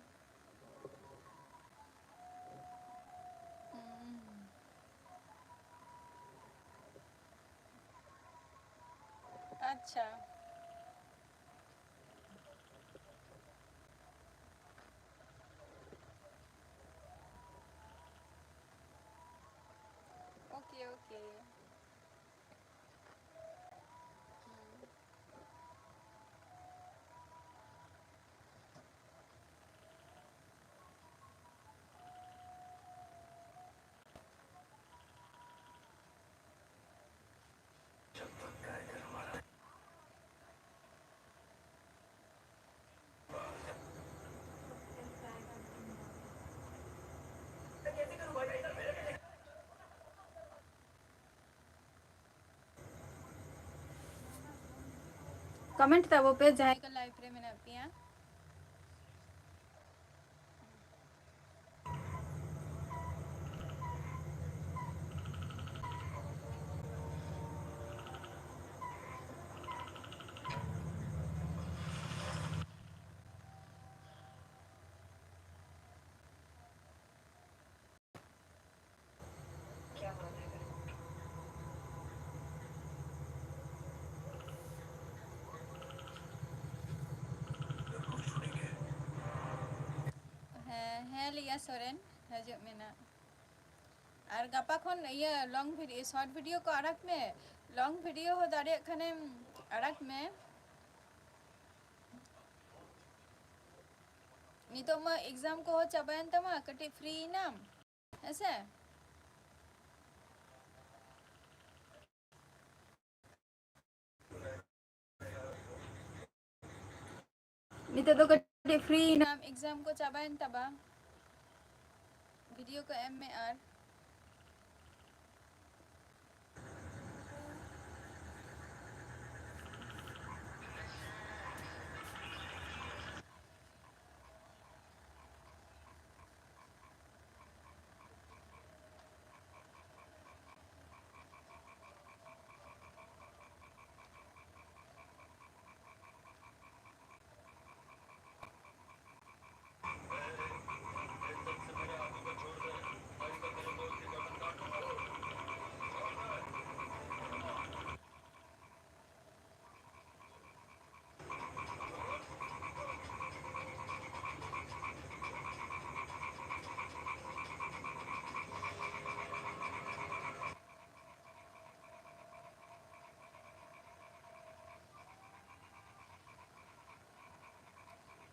ᱦᱩᱸ᱾ ᱟᱪᱪᱷᱟ᱾ OK, OK. ᱦᱩᱸ᱾ Comment ᱛᱟᱵᱚ ᱯᱮ ᱡᱟᱦᱟᱸᱭ ᱠᱚ live ᱨᱮ ᱢᱮᱱᱟᱜ ᱯᱮᱭᱟ᱾ ᱦᱮᱸ, ᱦᱮᱸ, ᱞᱤᱭᱟ ᱥᱚᱨᱮᱱ, ᱦᱤᱡᱩᱜ ᱢᱮ ᱱᱟᱜ᱾ ᱟᱨ ᱜᱟᱯᱟ ᱠᱷᱚᱱ ᱤᱭᱟᱹ long video, short video ᱠᱚ ᱟᱲᱟᱜᱽ ᱢᱮ, long video ᱦᱚᱸ ᱫᱟᱲᱮᱭᱟᱜ ᱠᱷᱟᱱᱮᱢ ᱟᱲᱟᱜᱽ ᱢᱮ᱾ ᱱᱤᱛᱚᱜ ᱢᱟ exam ᱠᱚᱦᱚᱸ ᱪᱟᱵᱟᱭᱮᱱ ᱛᱟᱢᱟ, ᱠᱟᱹᱴᱤᱡ free ᱮᱱᱟᱢ, ᱦᱮᱸᱥᱮ? ᱱᱤᱛᱚᱜ ᱫᱚ ᱠᱟᱹᱴᱤᱡ free ᱮᱱᱟᱢ, exam ᱠᱚ ᱪᱟᱵᱟᱭᱮᱱ ᱛᱟᱢᱟ, video ᱠᱚ ᱮᱢ ᱢᱮ ᱟᱨ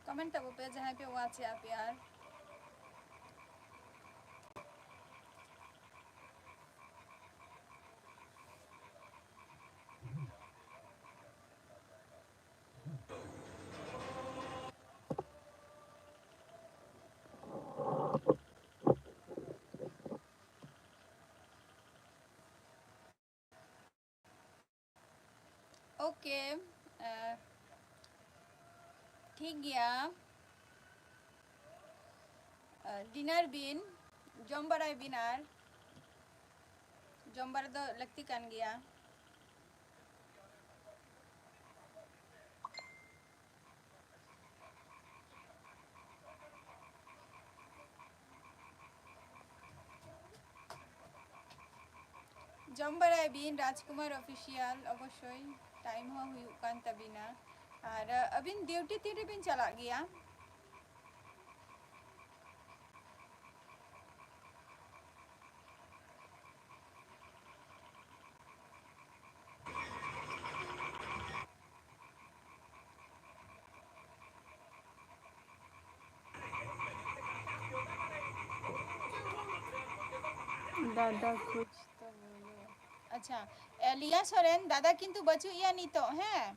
comment ᱛᱟᱵᱚ ᱯᱮ ᱡᱟᱦᱟᱸᱭ ᱯᱮ watch ᱮᱜᱼᱟ ᱯᱮ ᱟᱨ OK, ᱟᱨ ᱴᱷᱤᱠ ᱜᱮᱭᱟ᱾ ᱟᱨ dinner ᱵᱤᱱ, ᱡᱚᱢ ᱵᱟᱲᱟᱭ ᱵᱤᱱ, ᱟᱨ ᱡᱚᱢ ᱵᱟᱲᱟ ᱫᱚ ᱞᱟᱹᱠᱛᱤ ᱠᱟᱱ ᱜᱮᱭᱟ᱾ ᱡᱚᱢ ᱵᱟᱲᱟᱭ ᱵᱤᱱ ᱨᱟᱡᱽᱠᱩᱢᱟᱨ Official, ᱚᱵᱚᱥᱥᱳᱭ time ᱦᱚᱸ ᱦᱩᱭᱩᱜ ᱠᱟᱱ ᱛᱟᱵᱤᱱᱟ᱾ ᱟᱨ, ᱟᱹᱵᱤᱱ duty ᱛᱤᱱ ᱨᱮᱵᱤᱱ ᱪᱟᱞᱟᱜ ᱜᱮᱭᱟ? ᱫᱟᱫᱟ ᱠᱩᱪ ᱛᱚ ᱵᱚᱞᱚ᱾ ᱟᱪᱪᱷᱟ, ᱮ, ᱞᱤᱭᱟ ᱥᱚᱨᱮᱱ, ᱫᱟᱫᱟ ᱠᱤᱱᱛᱩ ᱵᱟᱹᱪᱩᱜ ᱮᱭᱟ ᱱᱤᱛᱚᱜ, ᱦᱮᱸ?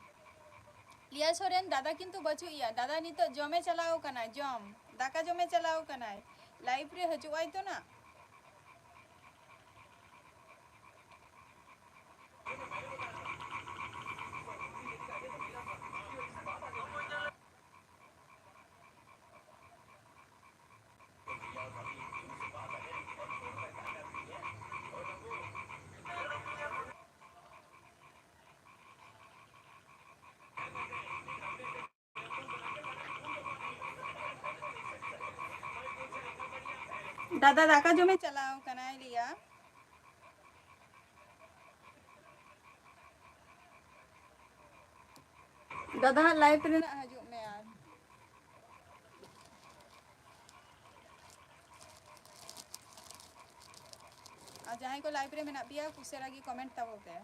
ᱞᱤᱭᱟ ᱥᱚᱨᱮᱱ, ᱫᱟᱫᱟ ᱠᱤᱱᱛᱩ ᱵᱟᱹᱪᱩᱜ ᱮᱭᱟ᱾ ᱫᱟᱫᱟ ᱱᱤᱛᱚᱜ ᱡᱚᱢᱮ ᱪᱟᱞᱟᱣ ᱠᱟᱱᱟᱭ, ᱡᱚᱢ᱾ ᱫᱟᱠᱟ ᱡᱚᱢᱮ ᱪᱟᱞᱟᱣ ᱠᱟᱱᱟᱭ᱾ ᱞᱟᱭᱤᱵᱷ ᱨᱮ ᱦᱤᱡᱩᱜ ᱟᱭ ᱛᱚ ᱱᱟ᱾ ᱫᱟᱫᱟ ᱫᱟᱠᱟ ᱡᱚᱢᱮ ᱪᱟᱞᱟᱣ ᱠᱟᱱᱟᱭ ᱞᱟᱹᱭᱟ᱾ ᱫᱟᱫᱟ ᱦᱟᱸᱜ ᱞᱟᱭᱤᱵᱷ ᱨᱮᱱᱟᱜ ᱦᱤᱡᱩᱜ ᱢᱮ ᱟᱨ᱾ ᱟᱨ ᱡᱟᱦᱟᱸᱭ ᱠᱚ ᱞᱟᱭᱤᱵᱷ ᱨᱮ ᱢᱮᱱᱟᱜ ᱯᱮᱭᱟ, ᱩᱥᱟᱹᱨᱟ ᱜᱮ ᱠᱚᱢᱮᱱᱴ ᱛᱟᱵᱚ ᱯᱮ᱾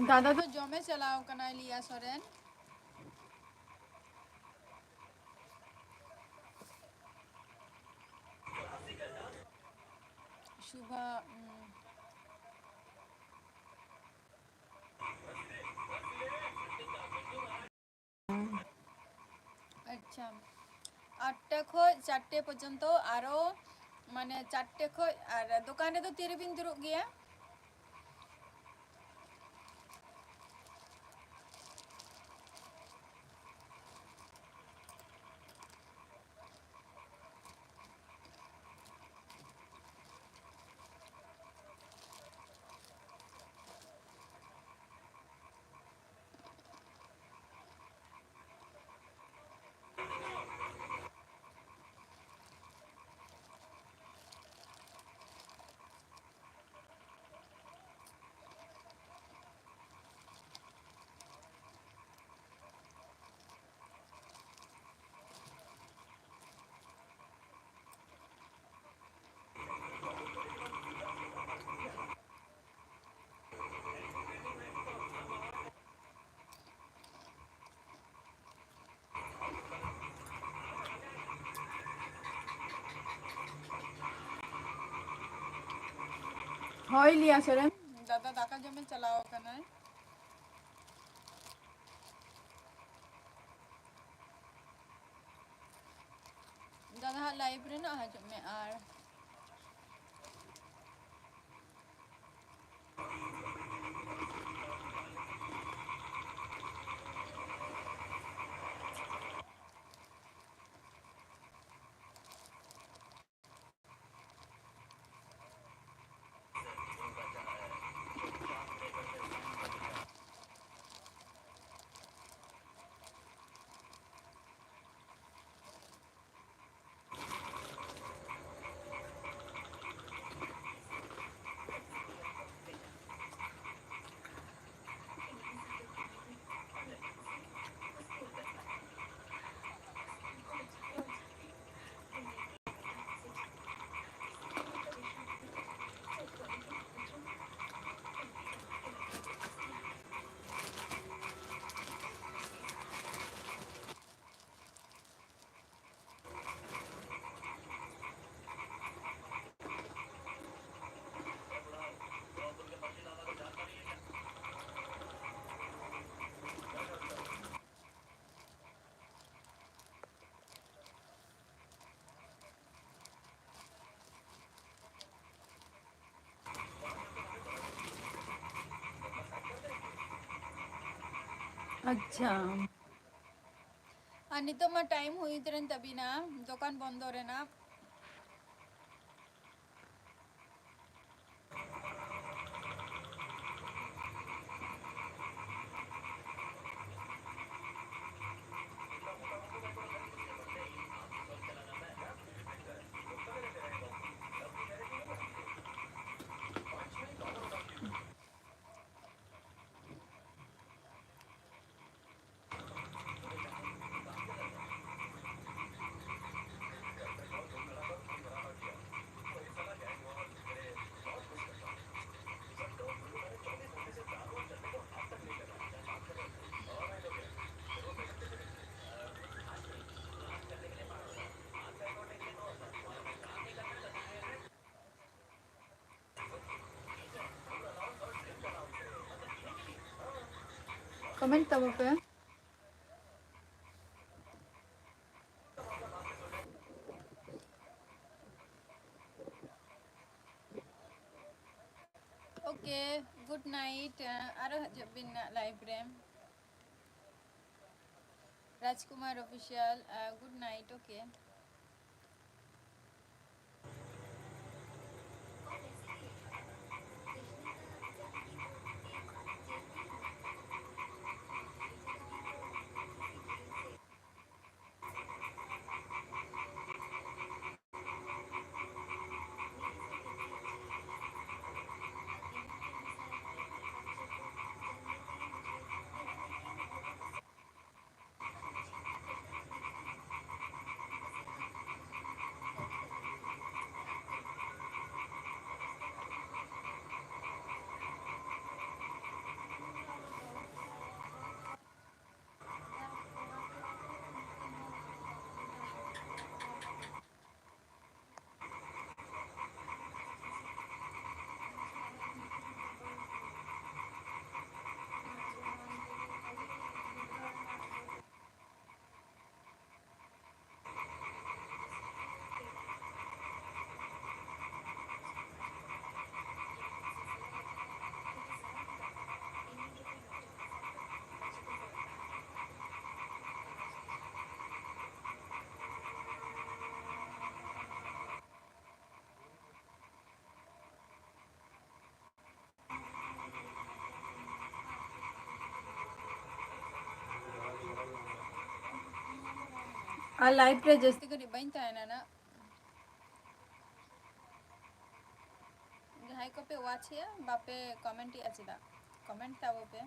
ᱫᱟᱫᱟ ᱫᱚ ᱡᱚᱢᱮ ᱪᱟᱞᱟᱣ ᱠᱟᱱᱟᱭ, ᱞᱤᱭᱟ ᱥᱚᱨᱮᱱ᱾ ᱥᱩᱵᱷᱟ, ᱩᱸ, ᱟᱪᱪᱷᱟ, ᱟᱴᱴᱟ ᱠᱷᱚᱡ ᱪᱟᱨᱴᱮ ᱯᱚᱨᱡᱚᱱᱛᱚ, ᱟᱨᱚ ᱢᱟᱱᱮ ᱪᱟᱨᱴᱮ ᱠᱷᱚᱡ, ᱟᱨ ᱫᱚᱠᱟᱱ ᱨᱮᱫᱚ ᱛᱤᱨᱮᱵᱤᱱ ᱫᱩᱲᱩᱵ ᱜᱮᱭᱟ? ᱦᱳᱭ ᱞᱤᱭᱟ ᱥᱚᱨᱮᱱ᱾ ᱫᱟᱫᱟ ᱫᱟᱠᱟ ᱡᱚᱢᱮ ᱪᱟᱞᱟᱣ ᱟᱠᱟᱱᱟᱭ᱾ ᱫᱟᱫᱟ ᱦᱟᱸᱜ live ᱨᱮ ᱱᱟᱜ ᱦᱤᱡᱩᱜ ᱢᱮ ᱟᱨ ᱟᱪᱪᱷᱟ᱾ ᱟᱨ ᱱᱤᱛᱚᱜ ᱢᱟ time ᱦᱩᱭ ᱩᱛᱟᱹᱨᱮᱱ ᱛᱟᱹᱵᱤᱱᱟ, ᱫᱚᱠᱟᱱ ᱵᱚᱱᱫᱚ ᱨᱮᱱᱟᱜ᱾ Comment ᱛᱟᱵᱚ ᱯᱮ᱾ Okay, good night. ᱟᱨᱚ ᱦᱤᱡᱩᱜ ᱵᱤᱱ ᱱᱟᱜ live ᱨᱮ᱾ Rajkumar Official, good night. Okay. ᱟᱨ live ᱨᱮ ᱡᱟᱹᱥᱛᱤ ᱜᱷᱟᱹᱲᱤᱡ ᱵᱟᱹᱧ ᱛᱟᱦᱮᱱᱟ ᱱᱟᱜ᱾ ᱡᱟᱦᱟᱸᱭ ᱠᱚᱯᱮ watch ᱮᱜᱼᱟ, ᱵᱟᱯᱮ comment ᱮᱜᱼᱟ ᱪᱮᱫᱟᱜ? Comment ᱛᱟᱵᱚ ᱯᱮ᱾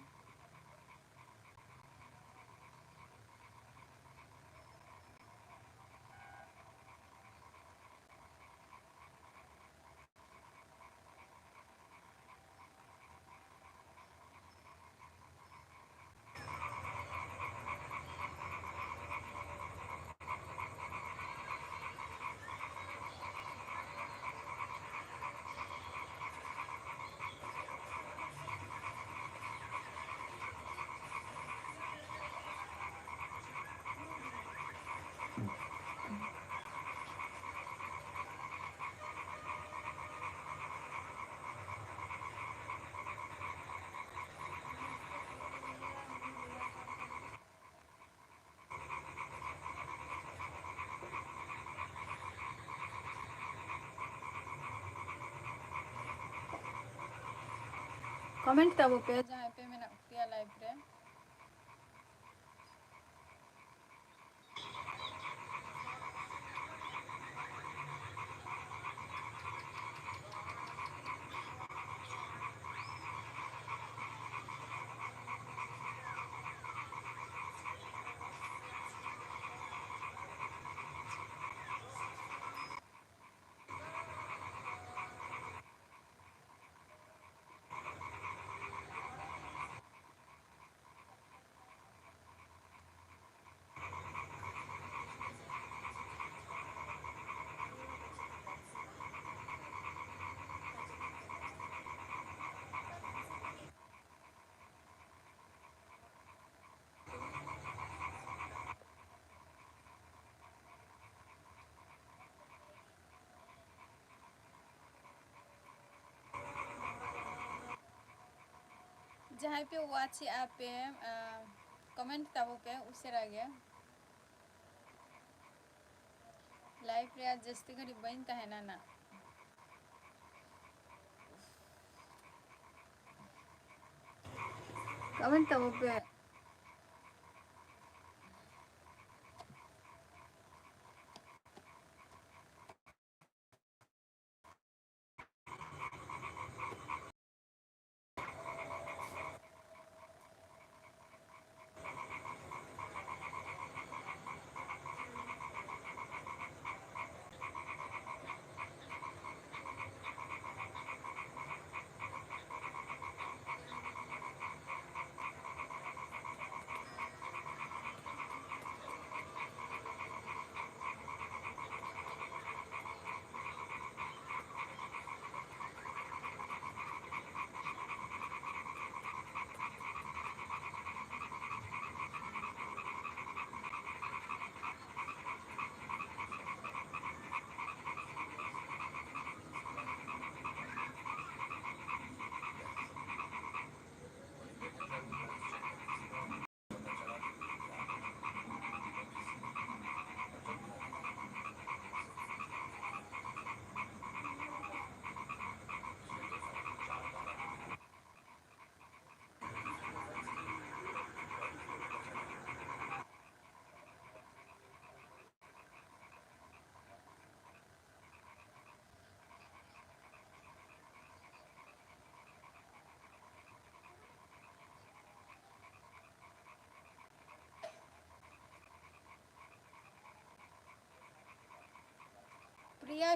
Comment ᱛᱟᱵᱚ ᱯᱮ ᱡᱟᱦᱟᱸᱭ ᱯᱮ ᱢᱮᱱᱟᱜ ᱯᱮᱭᱟ live ᱨᱮ᱾ ᱡᱟᱦᱟᱸᱭ ᱯᱮ watch ᱮᱜᱼᱟ ᱯᱮ, ᱟᱸ, comment ᱛᱟᱵᱚ ᱯᱮ ᱩᱥᱟᱹᱨᱟ ᱜᱮ᱾ Live ᱨᱮ ᱟᱨ ᱡᱟᱹᱥᱛᱤ ᱜᱷᱟᱹᱲᱤᱡ ᱵᱟᱹᱧ ᱛᱟᱦᱮᱱᱟ ᱱᱟᱜ᱾ Comment ᱛᱟᱵᱚ ᱯᱮ᱾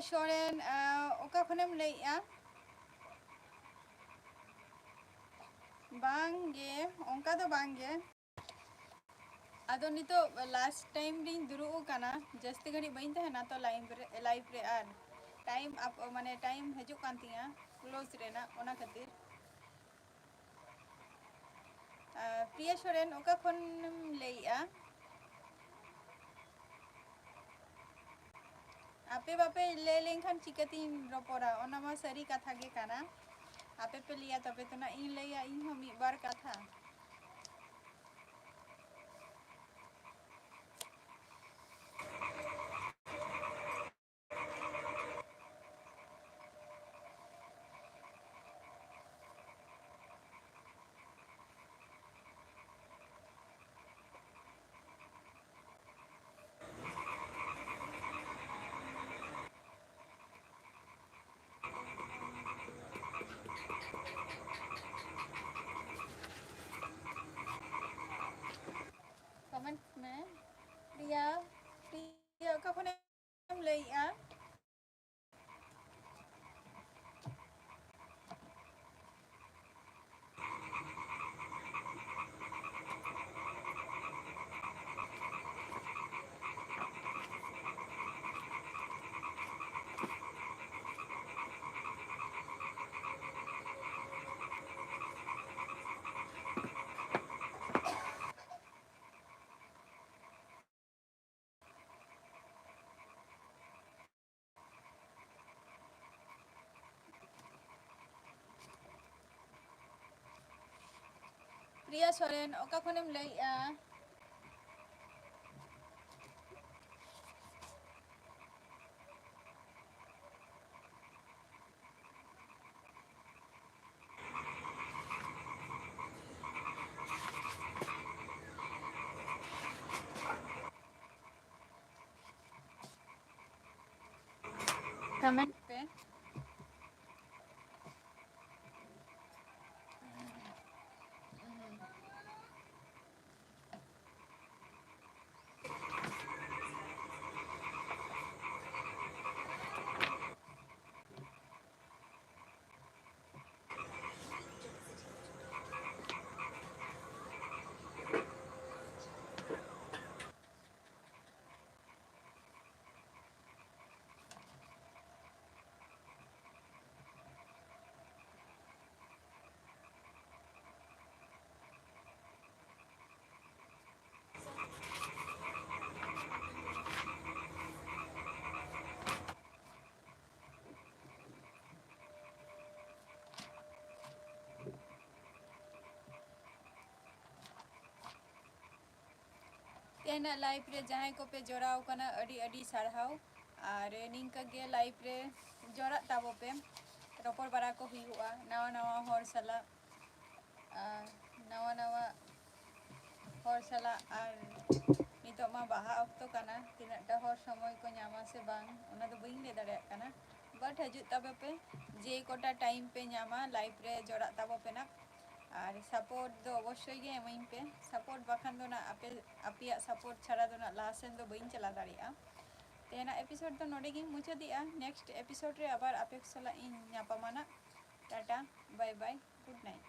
ᱥᱚᱨᱮᱱ, ᱟᱸ, ᱚᱠᱟ ᱠᱷᱚᱱᱮᱢ ᱞᱟᱹᱭᱮᱜᱼᱟ? ᱵᱟᱝ ᱜᱮ, ᱚᱱᱠᱟ ᱫᱚ ᱵᱟᱝ ᱜᱮ᱾ ᱟᱫᱚ ᱱᱤᱛᱚᱜ last time ᱨᱤᱧ ᱫᱩᱲᱩᱵ ᱟᱠᱟᱱᱟ, ᱡᱟᱹᱥᱛᱤ ᱜᱷᱟᱹᱲᱤᱡ ᱵᱟᱹᱧ ᱛᱟᱦᱮᱱᱟ ᱛᱚ live ᱨᱮ, live ᱨᱮ, ᱟᱨ time up, ᱢᱟᱱᱮ time ᱦᱤᱡᱩᱜ ᱠᱟᱱ ᱛᱤᱧᱟ close ᱨᱮᱱᱟᱜ, ᱚᱱᱟ ᱠᱷᱟᱹᱛᱤᱨ᱾ ᱟᱨ ᱯᱨᱤᱭᱟ ᱥᱚᱨᱮᱱ, ᱚᱠᱟ ᱠᱷᱚᱱᱮᱢ ᱞᱟᱹᱭᱮᱜᱼᱟ? ᱟᱯᱮ ᱵᱟᱯᱮ ᱞᱟᱹᱭ ᱞᱮᱱᱠᱷᱟᱱ ᱪᱤᱠᱟᱹᱛᱤᱧ ᱨᱚᱯᱚᱲᱟ? ᱚᱱᱟ ᱢᱟ ᱥᱟᱹᱨᱤ ᱠᱟᱛᱷᱟ ᱜᱮ ᱠᱟᱱᱟ᱾ ᱟᱯᱮ ᱯᱮ ᱞᱟᱹᱭᱟ ᱛᱚᱵᱮ ᱛᱚ ᱱᱟᱜ ᱤᱧ ᱞᱟᱹᱭᱟ ᱤᱧ ᱦᱚᱸ ᱢᱤᱫ ᱵᱟᱨ ᱠᱟᱛᱷᱟ᱾ Comment ᱢᱮ ᱯᱨᱤᱭᱟ᱾ ᱯᱨᱤᱭᱟ, ᱚᱠᱟ ᱠᱷᱚᱱᱮᱢ ᱞᱟᱹᱭᱮᱜᱼᱟ? ᱯᱨᱤᱭᱟ ᱥᱚᱨᱮᱱ, ᱚᱠᱟ ᱠᱷᱚᱱᱮᱢ ᱞᱟᱹᱭᱮᱜᱼᱟ? Comment ᱯᱮ᱾ ᱛᱮᱦᱮᱧᱟᱜ live ᱨᱮ ᱡᱟᱦᱟᱸᱭ ᱠᱚᱯᱮ ᱡᱚᱲᱟᱣ ᱠᱟᱱᱟ, ᱟᱹᱰᱤ ᱟᱹᱰᱤ ᱥᱟᱨᱦᱟᱣ᱾ ᱟᱨ ᱱᱤᱝᱠᱟᱹ ᱜᱮ live ᱨᱮ ᱡᱚᱲᱟᱜ ᱛᱟᱵᱚ ᱯᱮ, ᱨᱚᱯᱚᱲ ᱵᱟᱲᱟ ᱠᱚ ᱦᱩᱭᱩᱜᱼᱟ ᱱᱟᱣᱟ ᱱᱟᱣᱟ ᱦᱚᱲ ᱥᱟᱞᱟᱜ᱾ ᱟᱨ ᱱᱟᱣᱟ ᱱᱟᱣᱟ ᱦᱚᱲ ᱥᱟᱞᱟᱜ, ᱟᱨ ᱱᱤᱛᱚᱜ ᱢᱟ ᱵᱟᱦᱟ ᱚᱠᱛᱚ ᱠᱟᱱᱟ, ᱛᱤᱱᱟᱹᱜ ᱴᱟ ᱦᱚᱲ ᱥᱚᱢᱚᱭ ᱠᱚ ᱧᱟᱢᱟ ᱥᱮ ᱵᱟᱝ, ᱚᱱᱟ ᱫᱚ ᱵᱟᱹᱧ ᱞᱟᱹᱭ ᱫᱟᱲᱮᱭᱟᱜ ᱠᱟᱱᱟ᱾ But ᱦᱤᱡᱩᱜ ᱛᱟᱵᱚ ᱯᱮ, ᱡᱮ ᱠᱚᱴᱟ time ᱯᱮ ᱧᱟᱢᱟ live ᱨᱮ ᱡᱚᱲᱟᱜ ᱛᱟᱵᱚ ᱯᱮ ᱱᱟᱜ᱾ ᱟᱨ support ᱫᱚ ᱚᱵᱚᱥᱥᱳᱭ ᱜᱮ ᱮᱢᱟᱹᱧ ᱯᱮ, support ᱵᱟᱠᱷᱟᱱ ᱫᱚ ᱱᱟᱜ ᱟᱯᱮ, ᱟᱯᱮᱭᱟᱜ support ᱪᱷᱟᱲᱟ ᱫᱚ ᱱᱟᱜ ᱞᱟᱦᱟ ᱥᱮᱱ ᱫᱚ ᱵᱟᱹᱧ ᱪᱟᱞᱟᱣ ᱫᱟᱲᱮᱭᱟᱜᱼᱟ᱾ ᱛᱮᱦᱮᱧᱟᱜ episode ᱫᱚ ᱱᱚᱰᱮ ᱜᱤᱧ ᱢᱩᱪᱟᱹᱫᱮᱜᱼᱟ᱾ Next episode ᱨᱮ ᱟᱵᱟᱨ ᱟᱯᱮ ᱠᱚ ᱥᱟᱞᱟᱜ ᱤᱧ ᱧᱟᱯᱟᱢᱟ ᱱᱟᱜ᱾ Tata, bye bye, good night᱾